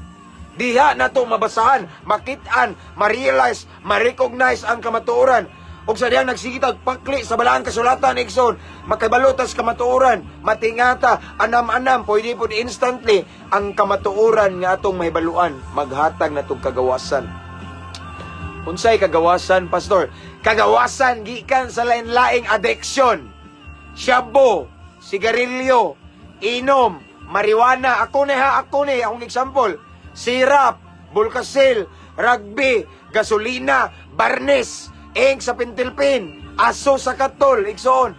Diha nato mabasahan, makitaan, ma-realize, ma-recognize ang kamatuoran. Ug sa dihang nagsigitag pakli sa balaang kasulatan, igsoon, makabalo tas kamatuoran, matingata, anam-anam, pwede pod instantly, ang kamatuoran nga atong mahibaluan, maghatag natong kagawasan. Unsay kagawasan, pastor? Kagawasan gikan sa lain-laing addiction. Shabu, sigarilyo, inom, marijuana. Ako ni ha, ako ni, akong example. Sirap, bulkasil, rugby, gasolina, barnis, ink sa pentel pen, aso sa katol, igsoon.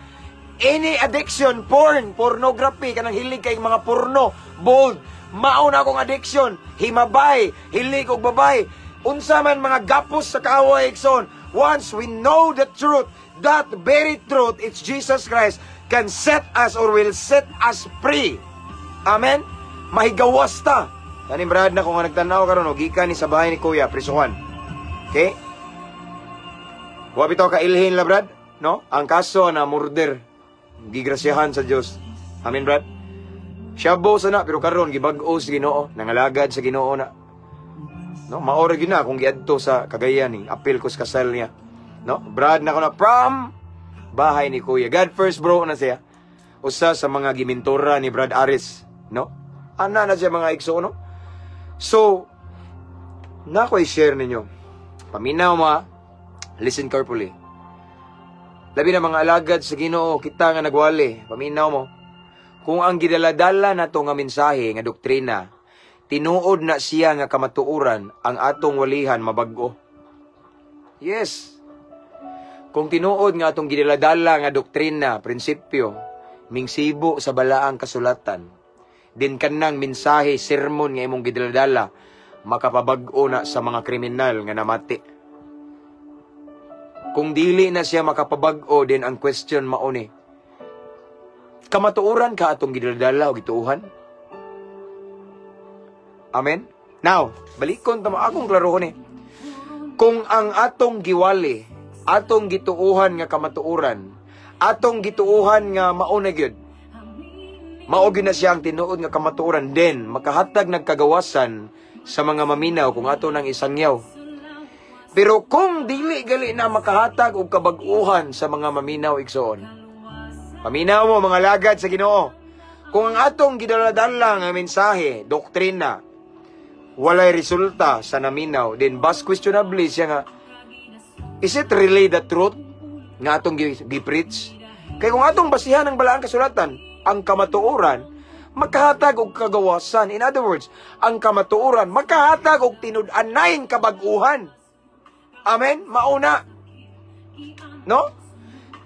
Any addiction, porn, pornography, kanang hilig kay mga porno, bold, mao na akong addiction, himabay, hilig og babay, unsa man mga gapos sa kaaway, igsoon. Once we know the truth, that very truth, it's Jesus Christ, can set us or will set us free. Amen? Mahigawas ta. Kaning brad na kung nga nagtanaw karon og gikan ni sa bahay ni Kuya, prisuhan. Okay? Wa bitaw ka ilhin la, brad, no? Ang kaso na murder. Gigrasyahan sa Dios. Amen, brad. Shabu sa na pero karon gibag-o sa Ginoo, nangalagad sa Ginoo na. No, mao ra gyud na kung giadto sa Cagayan ni apil ko sa kasal niya. No? Brad na ko na from bahay ni Kuya. God first bro na siya. Usa sa mga gimintora ni Brad Aris, no? Ana na siya, mga igsoon, no? So, na ko i-share ninyo. Paminaw mo, ah. Listen carefully. Labi na mga alagad sa Ginoo, kita nga nagwali, paminaw mo. Kung ang gidaladala nato nga mensahe nga doktrina, tinuod na siya nga kamatuoran, ang atong walihan mabag-o. Yes. Kung tinuod nga atong gidaladala nga doktrina, prinsipyo, mingsibo sa balaang kasulatan, din kanang mensahe, sermon nga imong gidaladala, makapabag-o na sa mga kriminal nga namati. Kung dili na siya makapabag-o, din ang question mao ni, kamatuoran ka atong gidaladala o gituohan? Amen? Now, balikon ta mo akong klarohon ni. Kung ang atong giwali, atong gituohan nga kamatuoran, atong gituohan nga mao na gyud, mao gyud na siya ang tinuod nga kamatuoran, din makahatag nagkagawasan sa mga maminaw kung ato nang isangyaw. Pero kung dili gali na makahatag og kabag-uhan sa mga maminaw, igsoon. Paminaw mo, mga lagad sa Ginoo. Kung ang atong gidaladala nga mensahe, doktrina, walay resulta sa naminaw, then bas questionably siya nga, is it really the truth nga atong gi-preach? Kay kung atong basihan ang balaang kasulatan, ang kamatuoran, makahatag og kagawasan. In other words, ang kamatuoran, makahatag og tinud-anay kabag-uhan. Amen? Mauna. No?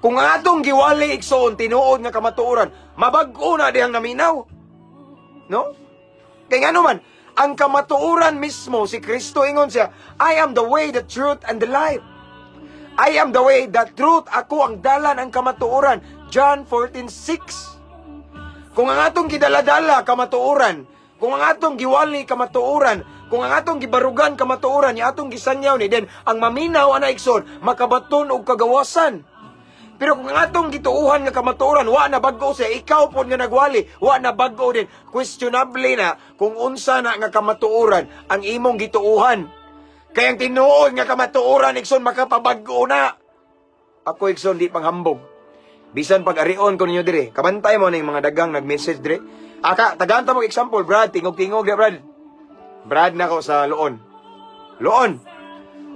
Kung ang atong giwali, igsoon, tinuod nga kamatuoran, mabag-o na dihang naminaw. No? Kay ngano man, ang kamatuoran mismo, si Kristo, ingon siya, "I am the way, the truth, and the life." I am the way, the truth, ako ang dalan, ang kamatuoran. John 14:6. Kung ang atong gidaladala kamatuoran, kung ang atong giwali kamatuoran, kung ang atong gibarugan kamatuoran, ni atong gisangyaw ni, then ang maminaw ana, igsoon, makabaton og kagawasan. Pero kung ang atong gituuhan nga kamatuoran, wa na bag-o siya, ikaw pod nga nagwali, wa na bag-o din. Questionable na kung unsa na nga kamatuoran ang imong gituuhan. Kaya ang tinuod nga kamatuoran, igsoon, makapabag-o na. Ako, igsoon, di panghambog. Bisan pag arion ko ninyo dire, kabantay mo ning mga dagang nag-message dire. Aka, tagaan ta mo example, Brad, tingog-tingog di, Brad. Brad na ko sa Loon. Loon.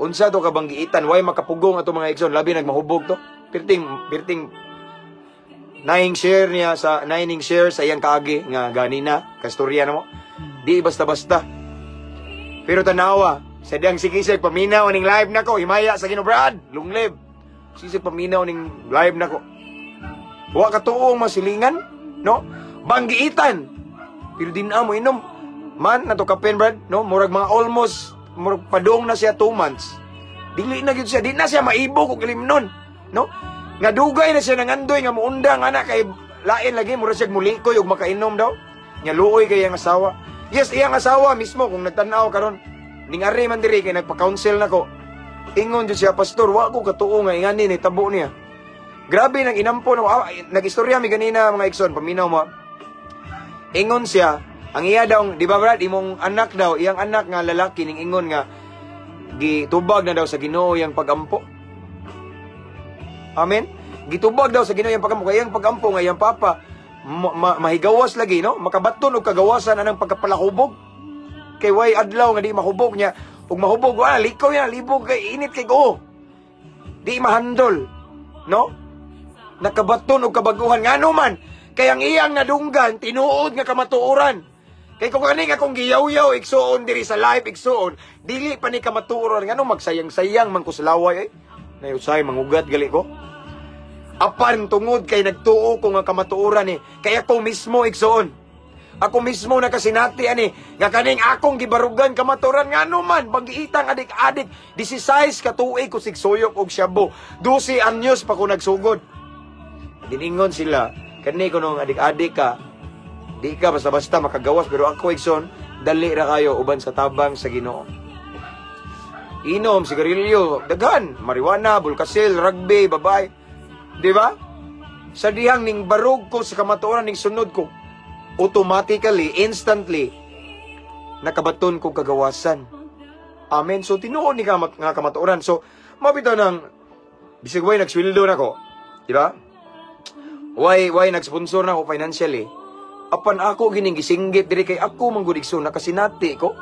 Unsa to ka banggiitan, way makapugong ato, mga igsoon, labi nagmahubog to. Pirting pirting naing share niya sa naing share sa iyang kaagi nga ganina, kastorya na mo. Di basta-basta. Pero tanawa, sa diyang sikisig paminaw ning live nako, himaya sa Ginoo, Brad, long live. Sisig paminaw ning live nako. Wa ka tuong masilingan, no? Banggiitan. Pero di na mo inom. Man, na to kapen, Brad, no? Murag mga almost, murag padong na siya 2 months. Dili na gyud siya, di na siya maibog og ilimnon, no? Nga dugay na siya nangandoy nga muundang ana kay lain lagi, murag siya mulikoy og makainom daw. Nya luoy kay iyang asawa. Yes, iyang asawa mismo kung nagtan-aw karon. Ning ari man diri kay nagpa-counsel nako. Ingon jud siya, "Pastor, wa ko katuo nga ingani ni tabo niya." Grabe nang inampo no, ah, nag-istorya mi ganina, mga igsoon, paminaw mo. Ingon siya, ang iya daw, di ba, Brad, imong anak daw, iyang anak nga lalaki ning ingon nga gitubag na daw sa Ginoo yang pagampo. Amen. Gitubag daw sa Ginoo yang pagampo, kay iyang pagampo nga iyang papa mahigawas lagi, no? Makabaton og kagawasan anang pagkapalahubog. Kay way adlaw nga di mahubog niya. Ug mahubog wala likaw niya, libog kay init kay go. Di mahandol, no? Nakabaton og kabaguhan ngano man kay ang iyang nadunggan tinuod nga kamatuoran. Kay kung kaning akong giyaw-yaw igsuon diri sa live igsuon, dili pa ni kamatuoran, ngano magsayang-sayang man ko sa laway ay. Nayusay mangugat gali ko. Apan tungod kay nagtuo ko nga kamatuoran ni, kay ako mismo igsuon. Ako mismo nakasinati ani nga kaning akong gibarugan kamatuoran, ngano man banggiitang adik-adik, 16 ka tuig ko sigsuyok og shabu. 12 anyos pa ko nagsugod. Diningon sila, kani kuno adik-adik ka, di ka basta-basta makagawas, pero ako igsoon, dali ra kayo uban sa tabang sa Ginoo. Inom, sigarilyo, daghan, marijuana, bulkasil, rugby, babay. Di ba? Sa dihang ning barog ko sa kamatuoran, ning sunod ko, automatically, instantly, nakabaton ko kagawasan. Amen. So, tinuod ni nga kamatuoran. So, mabitaw ng, bisag way nagsweldo na ko, di ba? Why nag-sponsor na ako financially? Apan ako gining gisinggit diri kay ako man gud igsoon, nakasinati ko.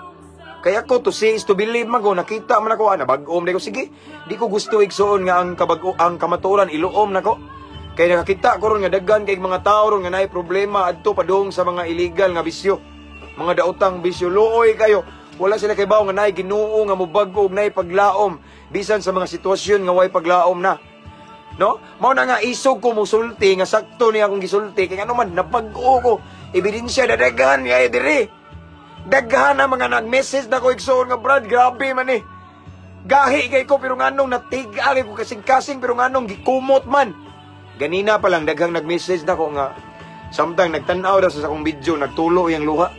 Kay ako, to see is to believe man ko, nakita man ako, nabag-om ko, sige. Di ko gusto igsoon nga ang kabag-o, ang kamatuoran iluom nako. Kay nakakita ko ron nga daghan kay mga tao ron nga naay problema adto padung sa mga illegal nga bisyo. Mga daotang bisyo, luoy kayo. Wala sila kay bawo nga naay Ginoo nga mobag-o og naay paglaom bisan sa mga sitwasyon nga way paglaom na. No? Mao na nga isog ko musulti nga sakto ni akong gisulti kay ngano man nabag-o ko. Ebidensya dadaghan nga diri. Daghan na mga nag-message na ko igsoon nga, "Brad, grabe man eh. Gahi kay ko pero nganong natig-a ko kasing-kasing pero nganong gikumot man." Ganina pa lang daghang nag-message na ko nga samtang nagtan-aw daw sa akong video, nagtulo iyang luha.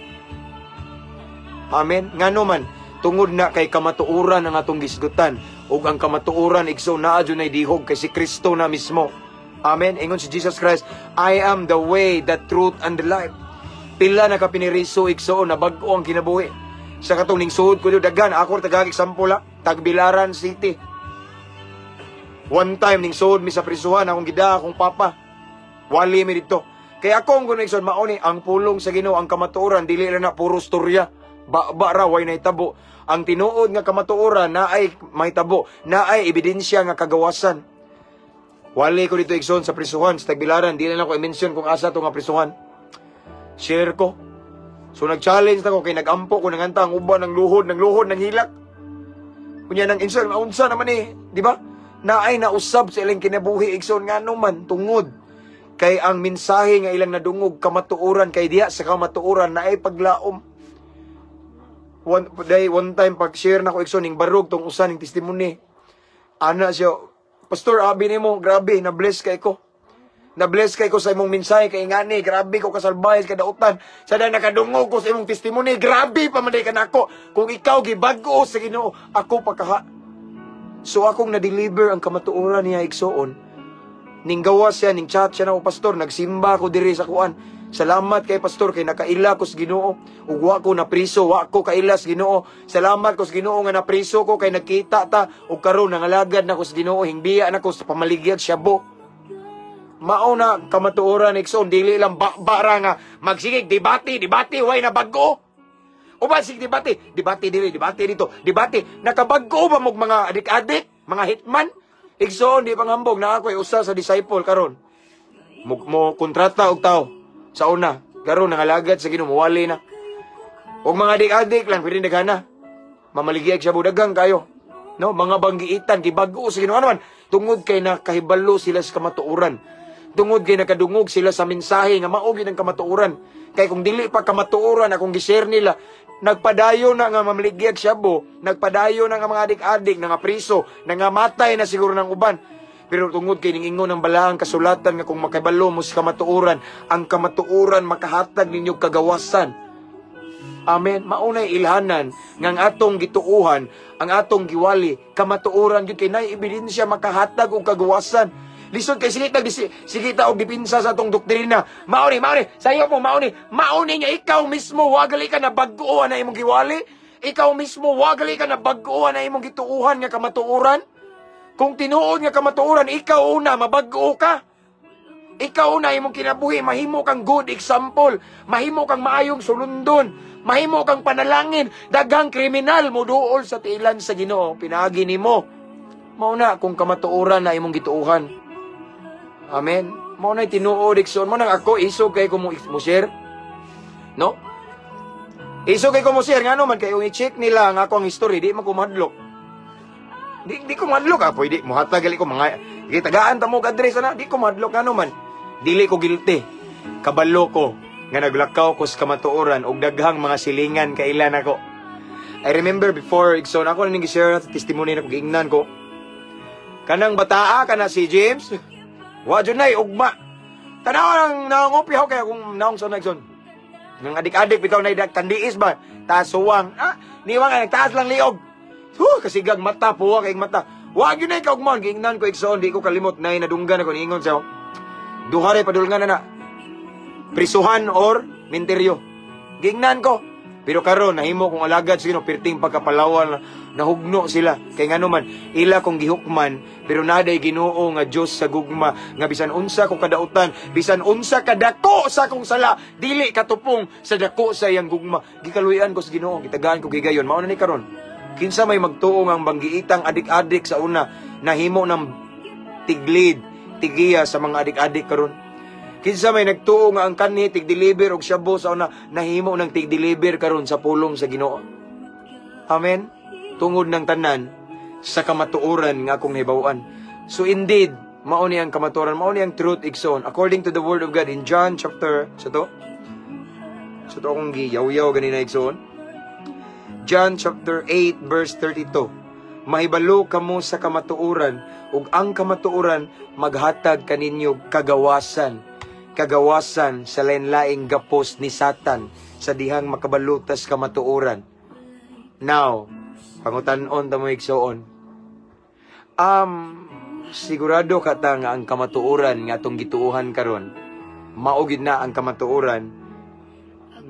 Amen. Ngano man, tungod na kay kamatuoran ang atong gisgutan ug ang kamatuoran igsoon naa jud nay dihog kay si Kristo na mismo. Amen. Ingon si Jesus Christ, "I am the way, the truth, and the life." Pila na kapiniriso igsoon na bag-o ang kinabuhi. Sa katong ning suod ko daghan ako tagag example ha, Tagbilaran City. One time ning suod mi sa prisuhan, akong gida akong papa. Wali mi dito. Kaya ako ang igsoon, mao ni ang pulong sa Ginoo, ang kamatuoran dili lang na puro storya. Ba ra way nahitabo. Ang tinuod nga kamatuoran naay mahitabo, naay ebidensya nga kagawasan. Wali ko dito igsoon sa prisuhan sa Tagbilaran, dili na ko i-mention kung asa to nga prisuhan. Share ko. So nag-challenge na ko kay nag-ampo ko nanganta ang uban ng luhod, ng luhod ng hilak. Kunya nang insan unsa naman eh, di ba? Naay nausab sa ilang kinabuhi igsoon, ngano man tungod kay ang mensahe nga ilang nadungog kamatuoran, kay diha sa kamatuoran naay paglaom. One day, one time pag share nako igsoon, ning barog tong usa ning testimony. Ana siya, "Pastor, abi nimo, grabe, na-bless kay ko. Na-bless kay ko sa imong mensahe kay ngani, grabe ko kasalbahe sa kadautan. Sa dahil nakadungog ko sa imong testimony, grabe pa man ka nako. Kung ikaw gibag-o sa Ginoo, ako pa kaha." So akong na-deliver ang kamatuoran niya igsoon. Ning gawas siya, ning chat siya na, "Pastor, nagsimba ko diri sa kuan. Salamat kay pastor kay nakaila ko sa Ginoo. Ug wa ko napriso, wa ko kaila sa Ginoo. Salamat ko sa Ginoo nga napriso ko kay nagkita ta ug karon nangalagad na ko sa Ginoo, hingbiya na ko sa pamaligyag shabu." Mao na kamatuoran igsoon, dili lang ba-bara nga magsigig debate, debate way na bag-o. Uban sig debate, debate dili, debate dito, debate. Nakabag-o ba mog mga adik-adik, mga hitman? Igsoon, di panghambog na ako ay usa sa disciple karon. Mo kontrata og tao sa una, karon nangalagad sa Ginoo, muwali na. Og mga adik-adik lang pwede naghana. Mamaligyag siya daghang kayo. No, mga banggiitan gibag-o sa Ginoo. Ano man, tungod kay nakahibalo sila sa kamatuoran. Tungod kay nakadungog sila sa mensahe nga mao gyud ang kamatuoran. Kay kung dili pa kamatuoran akong gi-share nila, nagpadayon na nga mamaligyag shabu, nagpadayon na nga mga adik-adik, nga priso, nangamatay na siguro ng uban. Pero tungod kay ningingon ang balaang kasulatan nga kung makahibalo mo sa kamatuoran, ang kamatuoran makahatag ninyo kagawasan. Amen. Maunay ilhanan nga ang atong gituuhan, ang atong giwali, kamatuoran gyud kay nay ebidensya makahatag og kagawasan. Lisod kay sige tag sige ta og depensa sa atong doktrina. Mao ni, mao ni, sayo mo mao ni, mao ni nga ikaw mismo wagali ka na bag-o na imong giwali. Ikaw mismo wagali ka na bag-o na imong gituuhan nga kamatuoran. Kung tinuod nga kamatuoran, ikaw una mabag-o ka. Ikaw una imong kinabuhi, mahimo kang good example, mahimo kang maayong sulundon, mahimo kang panalangin, daghang kriminal moduol sa tiilan sa Ginoo, pinaagi nimo. Mao na kung kamatuoran na imong gituohan. Amen. Mao na tinuod igsoon mo nang ako isog kay ko mo share. No? Iso kay ko mo share, ngano man kay i-check nila ang ako ang history, di man ko mahadlok. Di ko mahadlok ah, pwede mohatag gali ko mga gitagaan ta mo og address ana, di ko mahadlok, ngano man dili ko guilty. Kabalo ko nga naglakaw ko sa kamatuoran og daghang mga silingan kailan ako. I remember before, igsoon, ako na ning share sa testimony na ko, giingnan ko. Kanang bataa kana si James, wa jud nay ugma. Tanaw ang naongopya ko kaya kung naong sa igsoon. Nang adik-adik bitaw na tandiis ba? Taas suwang. Ah, niwang ay nagtaas lang liog. Huh, kasigang mata, puwa kay mata. Wa gyud nay kaugmon, giingnan ko, igsoon, di ko kalimot nay nadunggan ako niingon siya. Duha ray padulngan na na. Prisuhan or minteryo. Giingnan ko. Pero karon nahimo kong alagad sa Ginoo, perting pagkapalawan, nahugno sila kay ngano man ila kong gihukman, pero naday Ginoo nga Dios sa gugma nga bisan unsa ko kadautan, bisan unsa kadako sa akong sala, dili katupong sa dako sa iyang gugma. Gikaluy-an ko sa Ginoo, gitagaan ko gigayon. Mao na ni karon, kinsa may magtuo nga ang banggiitang adik-adik sa una nahimo ng tiglid tigiya sa mga adik-adik karon? Kinsa may nagtuo nga ang kanhi tig-deliver og shabu sa una nahimo ng tig-deliver karon sa pulong sa Ginoo? Amen. Tungod ng tanan sa kamatuoran nga akong nahibaw-an. So indeed, mao ni ang kamatuoran, mao ni ang truth, igsoon. According to the word of God in John chapter sa to. Sa to akong giyaw-yaw ganina, igsoon. John chapter 8 verse 32. Mahibalo kamo sa kamatuoran ug ang kamatuoran maghatag kaninyo kagawasan, kagawasan sa lain-laing gapos ni Satan sa dihang makabalutas kamatuoran. Now, pangutan-on ta mo, igsoon. Sigurado ka ta nga ang kamatuoran nga atong gituohan karon mao gid na ang kamatuoran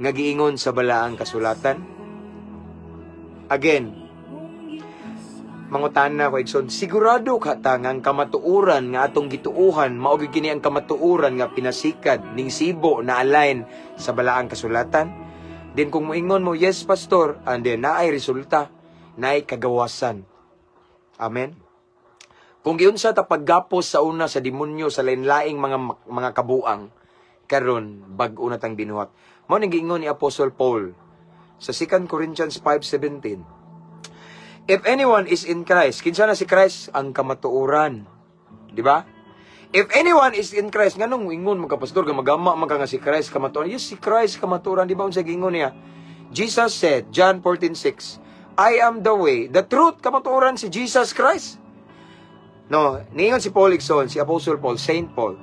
nga giingon sa balaang kasulatan? Again, mangutana ko, igsoon, sigurado ka ta nga ang kamatuoran nga atong gituohan mao gyud kini ang kamatuoran nga pinasikad ning sibo na align sa balaang kasulatan? Then kung moingon mo, "Yes, pastor," and then naay resulta, naay kagawasan. Amen. Kung giunsa ta paggapos sa una sa demonyo sa lain-laing mga kabuang, karon bag-o na tang binuhat. Mao ning giingon ni Apostle Paul sa 2 Corinthians 5:17. If anyone is in Christ, kinsa na si Christ? Ang kamatuoran. Di ba? If anyone is in Christ, nganong ingon mo ka, pastor, nga magama man ka nga si Christ kamatuoran? Yes, si Christ kamatuoran, di ba unsa giingon niya? Jesus said, John 14:6, "I am the way, the truth," kamatuoran si Jesus Christ. No, niingon si Paul, igsoon, si Apostle Paul, Saint Paul.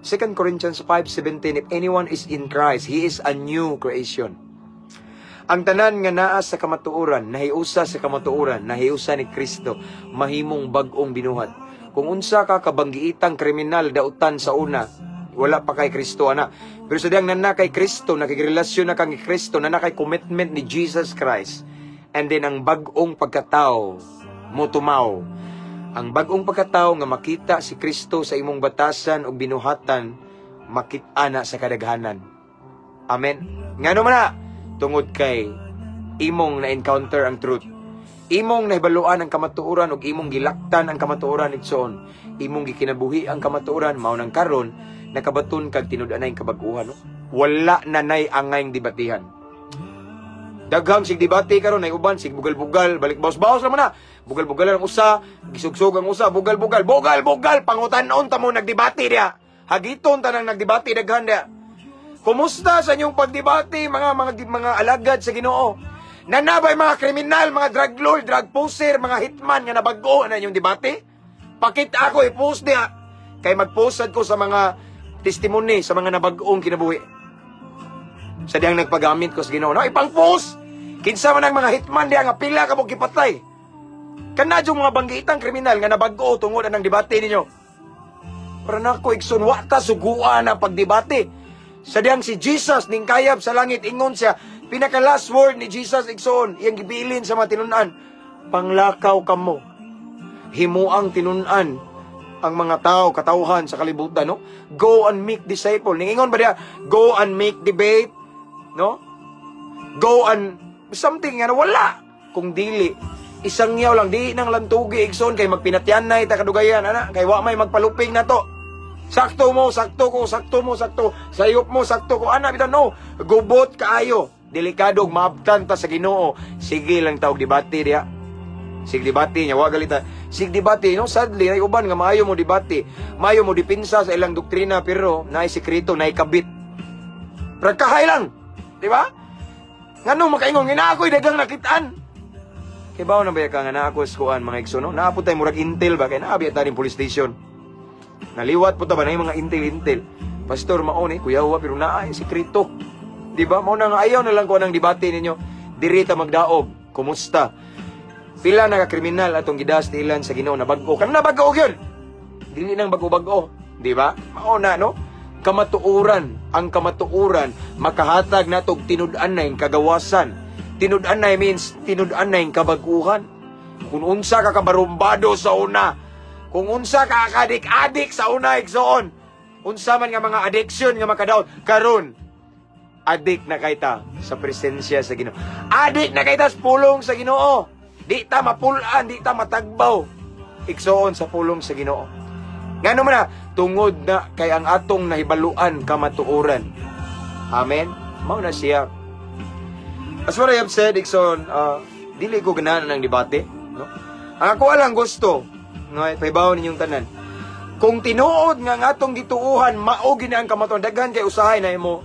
2 Corinthians 5:17, if anyone is in Christ, he is a new creation. Ang tanan nga naa sa kamatuoran, nahiusa sa kamatuoran, nahiusa ni Kristo, mahimong bag-ong binuhat. Kung unsa ka kabanggiitang kriminal, dautan sa una, wala pa kay Kristo ana. Pero sa diyang nana kay Kristo, nakigrelasyon na kang Kristo, nana kay commitment ni Jesus Christ. And then ang bag-ong pagkatao, motumaw. Ang bag-ong pagkatao nga makita si Kristo sa imong batasan ug binuhatan, makita na sa kadaghanan. Amen. Ngano man na? Tungod kay imong na-encounter ang truth. Imong nahibaluan ang kamatuoran ug imong gilaktan ang kamatuoran, igsoon. Imong gikinabuhi ang kamatuoran, mao nang karon nakabaton kag tinud-anay kabag-uhan, no? Wala na nay angayng debatihan. Daghang sig debate karon, nay uban sig bugal-bugal, balik baos-baos naman na. Bugal-bugal ang usa, gisugsog ang usa, bugal-bugal, bugal-bugal, pangutan-on ta mo nagdebate diya. Hagiton tanang nagdebate daghan diya. Kumusta sa inyong pagdebate, mga alagad sa Ginoo? Nanabay mga kriminal, mga drug lord, drug poser, mga hitman nga nabag-o na inyong debate? Pakita ako i-post diya. Kay mag-postad ko sa mga testimony sa mga nabag-ong kinabuhi. Sa diyang nagpagamit ko sa Ginoo. No, ipang-post! Kinsa man ang mga hitman diya nga pila ka mo gipatay. Kana yung mga banggiitang kriminal nga nabag-o tungod anang debate ninyo. Para nako, igsoon, wa ta suguan ang pagdebate. Sa diyang si Jesus ning kayab sa langit, ingon siya, pinaka last word ni Jesus, igsoon, iyang gibilin sa mga tinun-an, "Panglakaw kamo. Himuang tinun-an ang mga tao, katawhan sa kalibutan," no? Go and make disciple. Ningingon ba diya, "Go and make debate," no? Go and something nga wala. Kung dili, isang yaw lang, di nang lantugi, igsoon, kay magpinatyanay ta kadugayan, ana, kay wa may magpaluping na to. Sakto mo, sakto ko, sakto mo, sakto. Sayop mo, sakto ko. Ana, bitaw, no. Gubot kaayo. Delikado og maabtan ta sa Ginoo. Sige lang ta og debate diha. Sige debate niya, wa galita. Sige debate, no, sadly ay uban nga maayo mo debate. Maayo mo depensa sa ilang doktrina, pero naay sekreto, naay kabit. Pragkahay lang. Di ba? Ngano makaingon nga naa ako'y daghang nakitaan? Kay bawo na ba ka nga naa ako sa kuan, mga igsoon, no? Naa po tay murag intel ba, kay naa biya ta ning police station. Naliwat po ta ba na yung mga intel-intel. "Pastor, mao ni kuya wa," pero naa ay sekreto. Di ba? Mao na nga ayaw na lang ko ng debate ninyo. Diri ta magdaog. Kumusta? Pila na ka kriminal atong gidastilan sa Ginoo na bag-o. Kan na bag-o gyud. Dili nang bag-o-bag-o, di ba? Mao na, no? Kamatuoran, ang kamatuoran makahatag natog tinud-anay kagawasan. Tinud-anay means tinud-anay kabag-uhan. Kung unsa ka kabarumbado sa una, kung unsa ka kadik-adik sa una, igsoon, unsa man nga mga addiction nga makadaot, karon adik na kay ta sa presensya sa Ginoo. Adik na kay ta sa pulong sa Ginoo. Di ta mapulan, di ta matagbaw, igsoon, sa pulong sa Ginoo. Ngano man na, tungod na kay ang atong nahibaluan kamatuoran. Amen. Mao na siya. As what I have said, igsoon, dili ko ganahan ng debate, no? Ang ako lang gusto, no, pahibaw ninyong tanan. Kung tinuod nga ang atong gituuhan, mao gina ang kamatuoran, daghan kay usahay na imo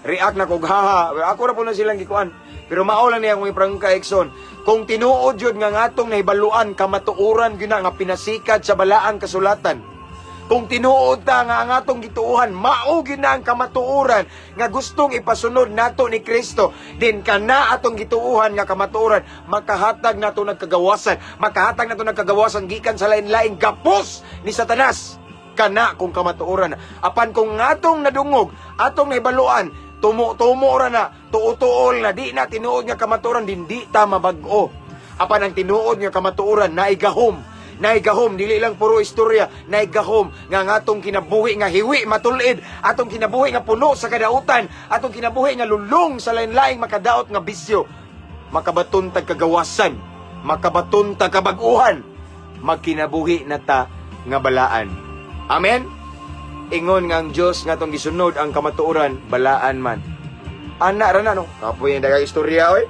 react na kog haha. Ako ra po na silang gikuan. Pero mao lang niya akong iprangka, igsoon. Kung tinuod yun nga ang atong nahibaluan kamatuoran gyud na nga pinasikad sa balaang kasulatan. Kung tinuod ta nga ang atong gituohan mao gyud na ang kamatuoran nga gustong ipasunod nato ni Kristo, din kana atong gituohan nga kamatuoran makahatag nato nagkagawasan, makahatag nato nagkagawasan gikan sa lain-laing gapos ni Satanas. Kana kung kamatuoran. Apan kung atong nadungog, atong nahibaluan, tumo-tumo ra na, tuo-tuol na, di na tinuod nga kamatuoran, din di ta mabag-o. Apan ang tinuod nga kamatuoran naigahom, naigahom, dili lang puro istorya, naigahom nga ang atong kinabuhi nga hiwi matulid, atong kinabuhi nga puno sa kadautan, atong kinabuhi nga lulong sa lain-laing makadaot nga bisyo, makabaton tag kagawasan, makabaton tag kabag-uhan, magkinabuhi na ta nga balaan. Amen? Ingon nga ang Dios nga atong gisunod ang kamatuoran, balaan man. Ana ra na, no? Kapoy yung daghang istorya, oy.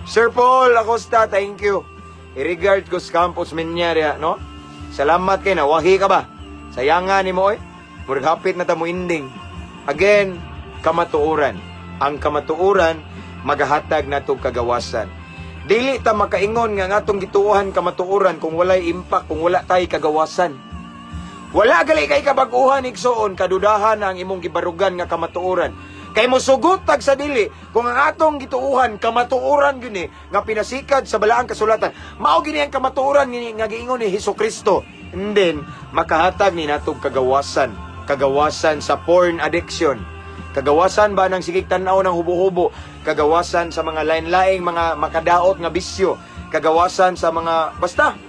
Sir Paul Acosta, thank you. I-regard ko sa Campos Minya, no? Salamat kay nawahi ka ba? Sayangan ni mo, oy. Murag hapit na ta mo ending. Again, kamatuoran. Ang kamatuoran magahatag nato kagawasan. Dili ta makaingon nga ang atong gituohan kamatuoran kung walay impact, kung wala tay kagawasan. Wala gali kay kabag-uhan, igsoon, kadudahan na ang imong gibarugan nga kamatuoran. Kay mosugot tag sa dili kung ang atong gituohan kamatuoran gyud ni nga pinasikad sa balaang kasulatan. Mao gini ang kamatuoran nga giingon ni Hesus Kristo. And then makahatag ni natog kagawasan, kagawasan sa porn addiction. Kagawasan ba ng sigig tan-aw ng hubo-hubo, kagawasan sa mga lain-laing mga makadaot nga bisyo, kagawasan sa mga basta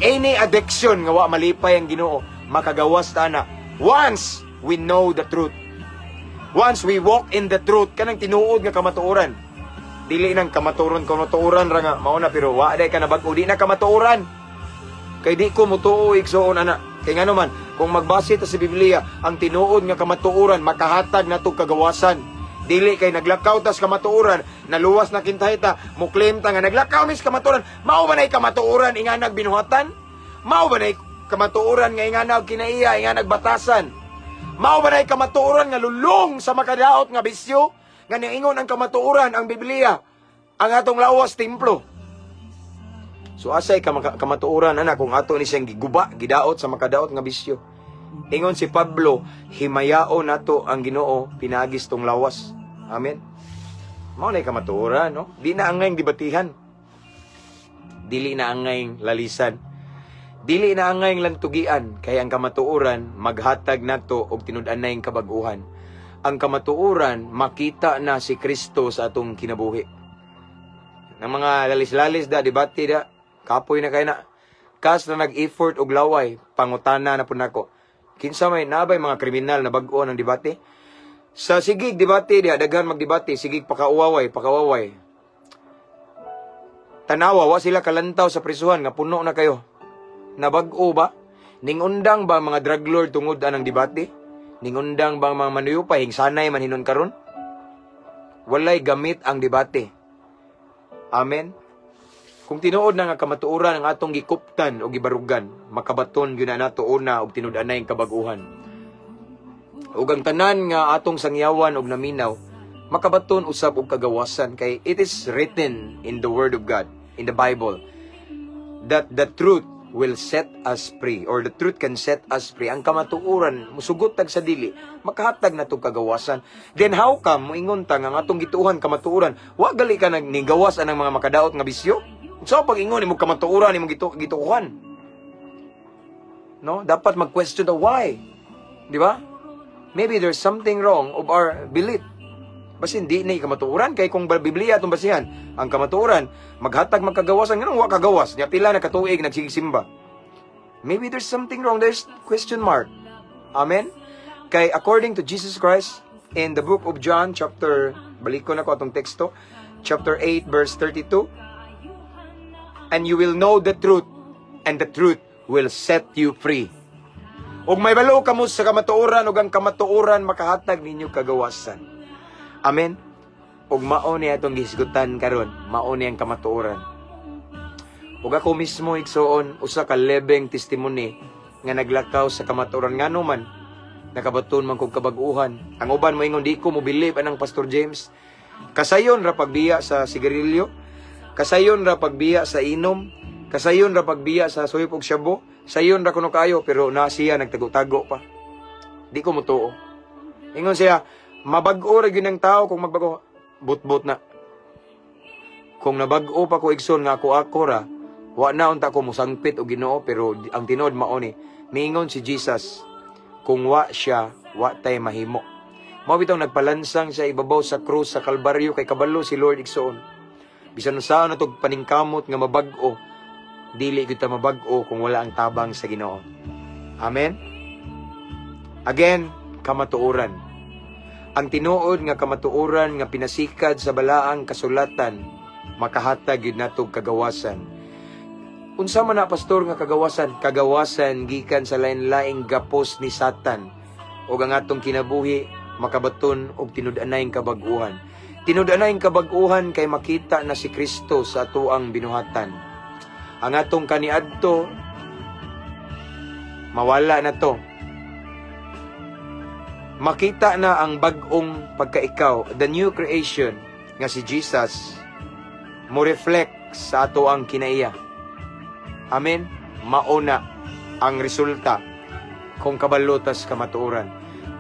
any addiction nga wa malipay ang Ginoo, makagawas ta na. Once we know the truth. Once we walk in the truth, kanang tinuod nga kamatuoran. Dili nang kamatuoran, kamatuoran ra nga mao na, pero wa day ka na bag-o, di na kamatuoran. Kay di ko mutuo, igsoon, ana. Kay ngano man, kung magbase ta sa Biblia, ang tinuod nga kamatuoran makahatag nato kagawasan. Dili kay naglakaw tas kamatuoran, naluwas na kintahay ta, mo-claim ta nga naglakaw mis kamatuoran. Mao ba nay kamatuoran inganag binuhatan? Mao ba nay kamatuoran nga inganag kinaiya, inganag batasan? Mao ba nay kamatuoran nga lulong sa makadaot nga bisyo? Nga niingon ang kamatuoran, ang Biblia, ang atong lawas templo. So asay ka kamatuoran ana kung ato ni siyang giguba, gidaot sa makadaot nga bisyo? Ingon si Pablo, himayao nato ang Ginoo pinaagis tong lawas. Amen. Mao na kamatuoran, no? Di na angayng debatihan. Dili na angayng lalisan. Dili na angayng lantugian kay ang kamatuoran maghatag nato og tinud-anay kabag-uhan. Ang kamatuoran, makita na si Kristo sa atong kinabuhi. Ng mga lalis-lalis da, debate da, kapoy na kay na. Kas na nag-effort og laway, pangutana na pud nako. Kinsa may nabay mga kriminal na bag-o ng debate? Sa sigig debate diha, daghan magdebate, sigig pakauwaway, pakauwaway. Tanawa, wa sila kalantaw sa prisuhan nga puno na kayo. Nabag-o ba? Ningundang ba ang mga drug lord tungod anang debate? Ningundang ba ang mga manuyupay hingsanay man hinon karon? Walay gamit ang debate. Amen. Kung tinuod na nga kamatuoran ang atong gikuptan o gibarugan, makabaton gyud na nato una og tinud-anay kabag-uhan. Ug ang tanan nga atong sangyawan og naminaw, makabaton usab og kagawasan kay it is written in the Word of God, in the Bible, that the truth will set us free or the truth can set us free. Ang kamatuoran, musugot tag sa dili, makahatag na tong kagawasan. Then how come moingon ta nga ang atong gituohan kamatuoran, wa gali ka nagnigawas anang mga makadaot nga bisyo? So pag ingon nimo kamatuoran imong gituohan, no? Dapat mag-question the why, di ba? Maybe there's something wrong of our belief. Basin di ni kamatuoran kay kung Biblia atong basihan, ang kamatuoran maghatag magkagawasan, nganong wa kagawas? Nya pila na katuig nagsigisimba. Maybe there's something wrong. There's question mark. Amen. Kay according to Jesus Christ in the book of John chapter, balikon nako atong teksto, chapter 8 verse 32, "And you will know the truth, and the truth will set you free." Ug may balo kamo sa kamatuoran ug ang kamatuoran makahatag ninyo kagawasan. Amen. Ug mao ni atong gihisgutan karon, mao ni ang kamatuoran. Ug ako mismo, igsoon, usa ka living testimony nga naglakaw sa kamatuoran, ngano man nakabaton man kog kabag-uhan. Ang uban moingon, "Di ko mo believe anang Pastor James. Kasayon ra pagbiya sa sigarilyo, kasayon ra pagbiya sa inom, kasayon ra pagbiya sa suyop og shabu, sayon ra kuno kayo, pero na siya nagtago-tago pa. Di ko motuo." Ingon siya, "Mabag-o ra gyud ang tao kung magbago." Butbut na. Kung nabag-o pa ko, igsoon, nga ako ako ra, wa na unta ko musangpit og Ginoo, pero ang tinuod mao ni miingon si Jesus, kung wa siya, wa tay mahimo. Mao bitong nagpalansang siya ibabaw sa krus sa Kalbaryo kay kabalo si Lord, igsoon. Bisan unsaon natog paningkamot nga mabag-o, dili gyud ta mabag-o kung wala ang tabang sa Ginoo. Amen. Again, kamatuoran. Ang tinuod nga kamatuoran nga pinasikad sa balaang kasulatan makahatag gyud natog kagawasan. Unsa man na, Pastor, nga kagawasan? Kagawasan gikan sa lain-laing gapos ni Satan ug ang atong kinabuhi makabaton og tinud-anay kabag-uhan. Tinud-anay kabag-uhan kay makita na si Kristo sa atoang binuhatan. Ang atong kaniadto mawala na to. Makita na ang bag-ong pagkaikaw, the new creation nga si Jesus mo reflect sa ato ang kinaiya. Amen. Mao na ang resulta kung kabalo tas kamatuoran.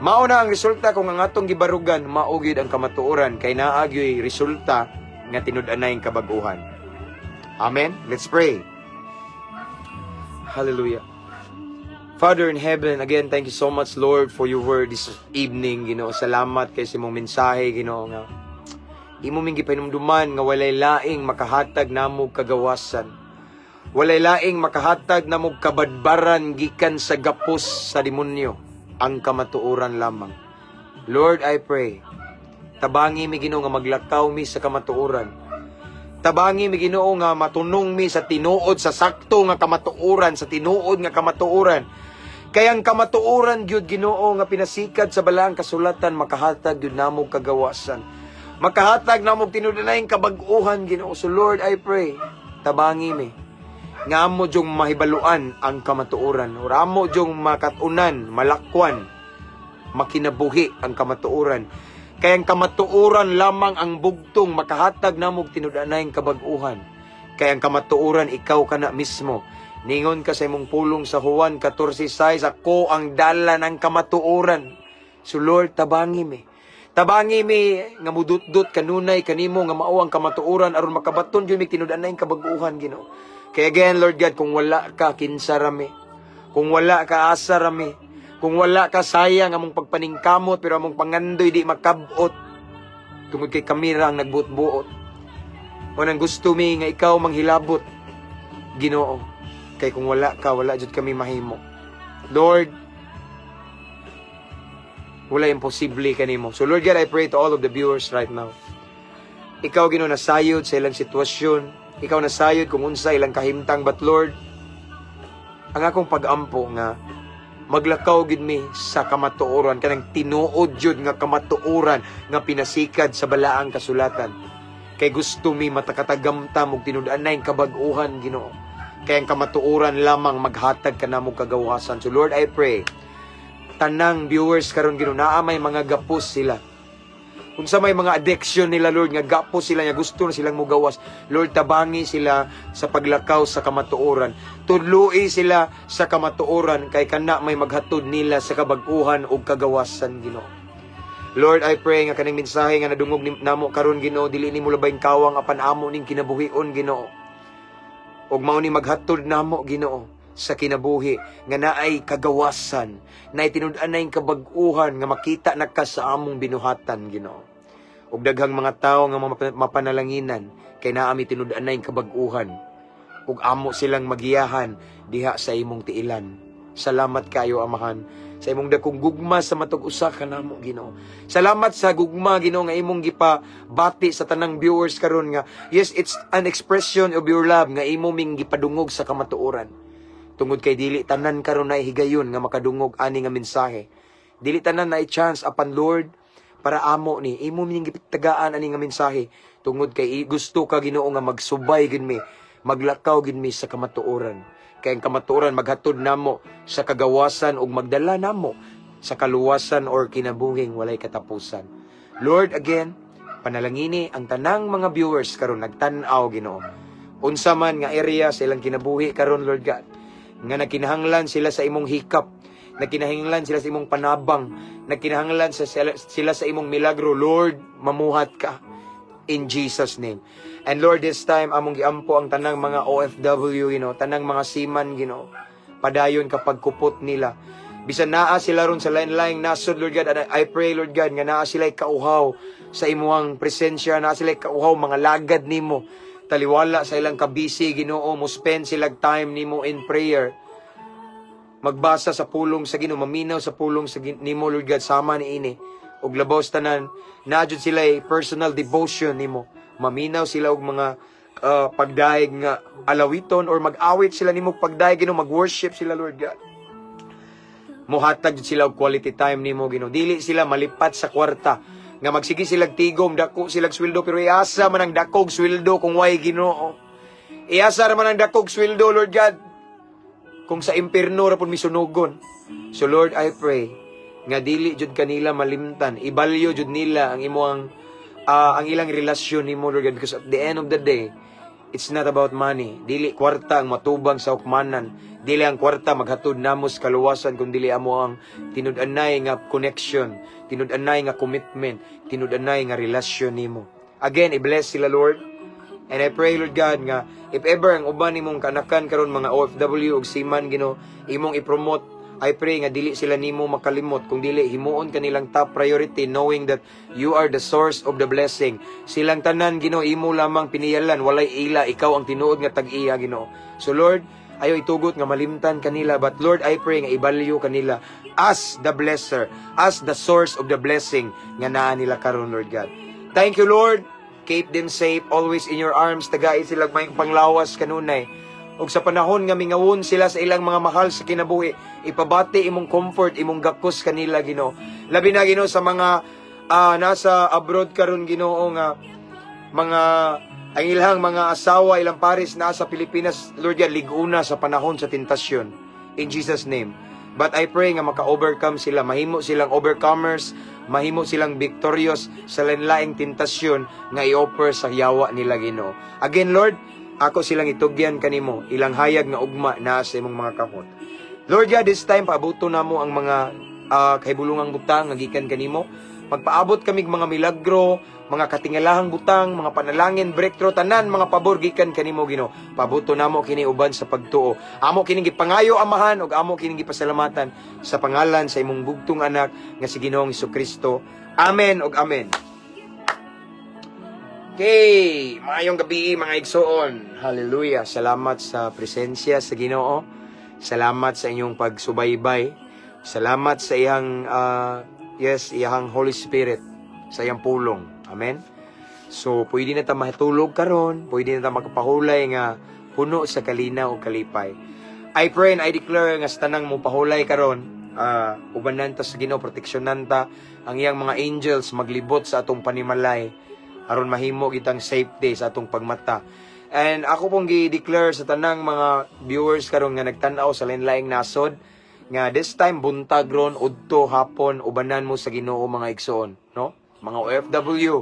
Mao na ang resulta kung ang atong gibarugan mao gyud ang kamatuoran kay naa gyoy resulta nga tinud-anay kabag-uhan. Amen. Let's pray. Hallelujah. Father in heaven, again, thank you so much, Lord, for your word this evening. Ginoo, salamat kay sa imong mensahe, Ginoo, nga imo ming gipahinumduman nga walay laing makahatag namo kagawasan. Walay laing makahatag namo kabadbaran gikan sa gapos sa demonyo, ang kamatuoran lamang. Lord, I pray, tabangi mi, Ginoo, nga maglakaw mi sa kamatuoran. Tabangi mi, Ginoo, nga matunong mi sa tinuod, sa sakto nga kamatuoran, sa tinuod nga kamatuoran. Kay ang kamatuoran gyud, Ginoo, nga pinasikad sa balaang kasulatan makahatag gyud namo kagawasan. Makahatag namo tinud-anay kabag-uhan, Ginoo. So Lord, I pray, tabangi mi nga amo dyong mahibaluan ang kamatuoran or amo dyong makatunan, malakwan, makinabuhi ang kamatuoran. Kay ang kamatuoran lamang ang bugtong makahatag namo tinud-anay kabag-uhan. Kay ang kamatuoran ikaw kana mismo. Ningon ka sa imong pulong sa Juan 14:6, "Ako ang dalan ng kamatuoran." So Lord, tabangi mi. Tabangi mi nga mudutdot kanunay kanimo nga mao ang kamatuoran aron makabaton gyud mi tinud-anay kabag-uhan, Ginoo. Kaya again, Lord God, kung wala ka, kinsa ra mi? Kung wala ka, asa ra mi? Kung wala ka, sayang among pagpaningkamot, pero among pangandoy di makabot tungod kay kami ra ang nagbuot-buot. O nang gusto mi nga ikaw manghilabot, Ginoo. Kay kung wala ka, wala jud kami mahimo. Lord, wala imposible kanimo. So Lord God, I pray to all of the viewers right now. Ikaw, Ginoo, nasayod sa ilang sitwasyon. Ikaw nasayod kung unsa ilang kahimtang. But Lord, ang akong pag-ampo nga Maglakaw gid mi sa kamatuoran, kanang tinuod jud nga kamatuoran nga pinasikad sa balaang kasulatan. Kay gusto mi matakatagamtam og tinud-anay kabag-uhan, Ginoo. Kay ang kamatuoran lamang maghatag kanamo kagawasan. So Lord, I pray tanang viewers karon, Ginoo, naa may mga gapos sila. Unsa may mga addiction nila, Lord, nga gapos sila nga gusto na silang mugawas. Lord, tabangi sila sa paglakaw sa kamatuoran. Tudloi sila sa kamatuoran kay kana may maghatod nila sa kabag-uhan ug kagawasan, Ginoo. Lord, I pray nga kaning mensahe nga nadungog namo karon, Ginoo, dili nimo labayng kawang apan amo ning kinabuhion, Ginoo. Ug mao ni maghatod namo, Ginoo, sa kinabuhi nga naay kagawasan, naay tinud-anay kabag-uhan nga makita na ka sa among binuhatan, Ginoo. Ug daghang mga tawo nga mapanalanginan kay naa mi tinud-anay kabag-uhan ug amo silang magiyahan diha sa imong tiilan. Salamat kayo, Amahan, sa imong dakong gugma sa matag usa kanamo, Ginoo. Salamat sa gugma, Ginoo, nga imong gipabati sa tanang viewers karon nga yes, it's an expression of your love nga imo ming gipadungog sa kamatuoran. Tungod kay dili tanan karon na higayon nga makadungog ani nga mensahe. Dili tanan na chance, apan Lord, para amo ni imo ming gipitagaan ani nga mensahe tungod kay gusto ka, Ginoo, nga magsubay gid mi, maglakaw gid mi sa kamatuoran. Kay ang kamatuoran maghatod namo sa kagawasan ug magdala namo sa kaluwasan or kinabuhing walay katapusan. Lord, again, panalangini ang tanang mga viewers karon nagtan-aw, Ginoo. Unsa man nga area sa ilang kinabuhi karon, Lord God, nga nagkinahanglan sila sa imong hikap, nagkinahanglan sila sa imong panabang, nagkinahanglan sila sa imong milagro, Lord, mamuhat ka. In Jesus' name. And Lord, this time, among giampo ang tanang mga OFW, tanang mga seaman, Ginoo. Padayon kapag kupot nila. Bisan naa sila ron sa lain-laing nasod, Lord God, and I pray, Lord God, nga naa sila kauhaw sa imuhang presensya, naa sila kauhaw mga lagad nimo. Taliwala sa ilang kabisi, Ginoo, mo spend sila time nimo in prayer. Magbasa sa pulong sa Ginoo, maminaw sa pulong sa nimo, Lord God, sama ni ini. Ug labaw sa tanan, naa jud sila personal devotion nimo. Maminaw sila og mga pagdayeg nga alawiton or mag-awit sila nimo pagdayeg, Ginoo, mag-worship sila, Lord God. Muhatag jud sila og quality time nimo, Ginoo. Dili sila malipat sa kwarta nga magsige sila tigom, dako sila sweldo, pero iasa man ang dakog sweldo kung way Ginoo? Iasa man ang dakog sweldo, Lord God, kung sa impierno ra pud misunugon? So Lord, I pray nga dili jud kanila malimtan, ibalyo jud nila ang imuang ang ilang relasyon nimo, Lord God, because at the end of the day, it's not about money. Dili kwarta ang matubang sa hukmanan. Dili ang kwarta maghatod namo sa kaluwasan kung dili amo ang tinud-anay nga connection, tinud-anay nga commitment, tinud-anay nga relasyon nimo. Again, i-bless sila, Lord. And I pray, Lord God, nga if ever ang uban nimong kanakan karon mga OFW ug seaman, Ginoo, imong i-promote, I pray nga dili sila nimo makalimot kung dili himuon kanilang top priority, knowing that you are the source of the blessing. Silang tanan, Ginoo, imo lamang piniyalan, walay ila, ikaw ang tinuod nga tag-iya, Ginoo. So Lord, ayo itugot nga malimtan kanila, but Lord, I pray nga ibalyo kanila as the blesser, as the source of the blessing nga naa nila karon, Lord God. Thank you, Lord. Keep them safe always in your arms. Tagai sila may panglawas kanunay. Ug sa panahon nga mingawon sila sa ilang mga mahal sa kinabuhi, ipabati imong comfort, imong gakos kanila, Ginoo. Labi na, Ginoo, sa mga nasa abroad karon, Ginoo, nga mga ang ilang mga asawa, ilang pares naa sa Pilipinas, Lord God, liguna sa panahon sa tentasyon. In Jesus' name. But I pray nga maka-overcome sila, mahimo silang overcomers, mahimo silang victorious sa lain-laing tentasyon nga i-offer sa yawa nila, Ginoo. Again, Lord, ako silang itugyan kanimo, ilang hayag nga ugma na sa imong mga kamot. Lord God, this time paabuto namo ang mga kahibulungang butang nga gikan kanimo. Magpaabot kami mga milagro, mga katingalahang butang, mga panalangin, breakthrough, tanan mga pabor gikan kanimo, Ginoo. Paabuto namo kini uban sa pagtuo. Amo kining gipangayo, Amahan, ug amo kining gipasalamatan sa pangalan sa imong bugtong anak nga si Ginoong Kristo. Amen ug amen. Okay, maayong gabi, mga igsoon. Hallelujah. Salamat sa presensya sa Ginoo. Salamat sa inyong pagsubaybay. Salamat sa iyang yes, iyang Holy Spirit, sa iyang pulong. Amen. So, pwede na ta matulog karon, pwede na ta makapahulay nga puno sa kalinaw o kalipay. I pray and I declare nga sa tanang mo pahulay karon, Ubanan ta sa Ginoo, proteksyonan ta ang iyang mga angels maglibot sa atong panimalay aron mahimo kitang safety sa atong pagmata. And ako pong gi-declare sa tanang mga viewers karon nga nagtan-aw sa lain-laing nasod nga this time buntag ron, udto, hapon, ubanan mo sa Ginoo, mga igsoon, no? Mga OFW,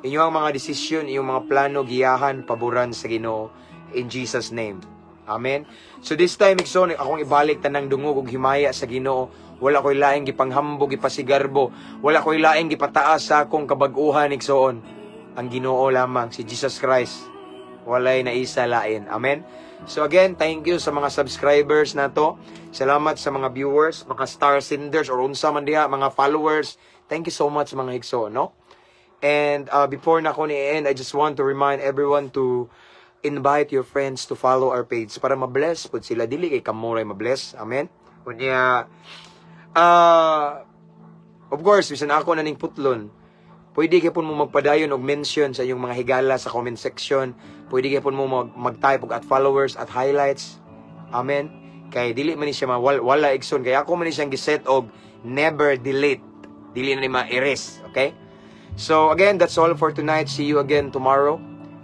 inyong mga desisyon, inyong mga plano, giyahan, paboran sa Ginoo in Jesus' name. Amen. So this time, igsoon, akong ibalik tanang dungog ug himaya sa Ginoo. Wala ko'y laing gipanghambog, gipasigarbo. Wala ko'y laing gipataas sa akong kabag-uhan, igsoon. Ang Ginoo lamang, si Jesus Christ. Walay naisa lain. Amen. So again, thank you sa mga subscribers nato. Salamat sa mga viewers, mga star senders or unsa man diha, mga followers. Thank you so much, mga igsoon, no? And before na ako ni-end, I just want to remind everyone to invite your friends to follow our page para ma-bless pud sila. Dili kay kamo ray ma-bless. Amen. Unya, of course, bisan ako na ning putlon, pwede gyapon mo magpadayon og mention sa inyong mga higala sa comment section. Pwede gyapon mo mag-type og @followers, @highlights. Amen. Kay dili man ni siya wala, igsoon, kay ako man ni siyang giset og never delete. Dili na ni ma-erase, okay? So again, that's all for tonight. See you again tomorrow.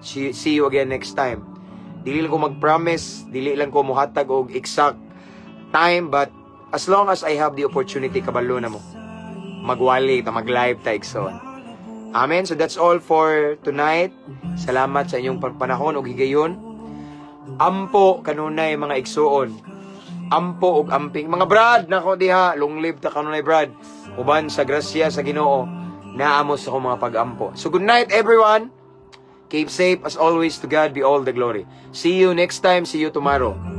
See you again next time. Dili lang ko mag-promise, dili lang ko muhatag og exact time, but as long as I have the opportunity, kabalo na mo. Magwali ta, mag-live ta, igsoon. Amen. So that's all for tonight. Salamat sa inyong panahon ug higayon. Ampo kanunay, mga igsuon. Ampo ug amping. Mga brad nako diha, long live ta kanunay, brad. Uban sa grasya sa Ginoo, naa mo sa akong mga pag-ampo. So good night, everyone. Keep safe as always. To God be all the glory. See you next time. See you tomorrow.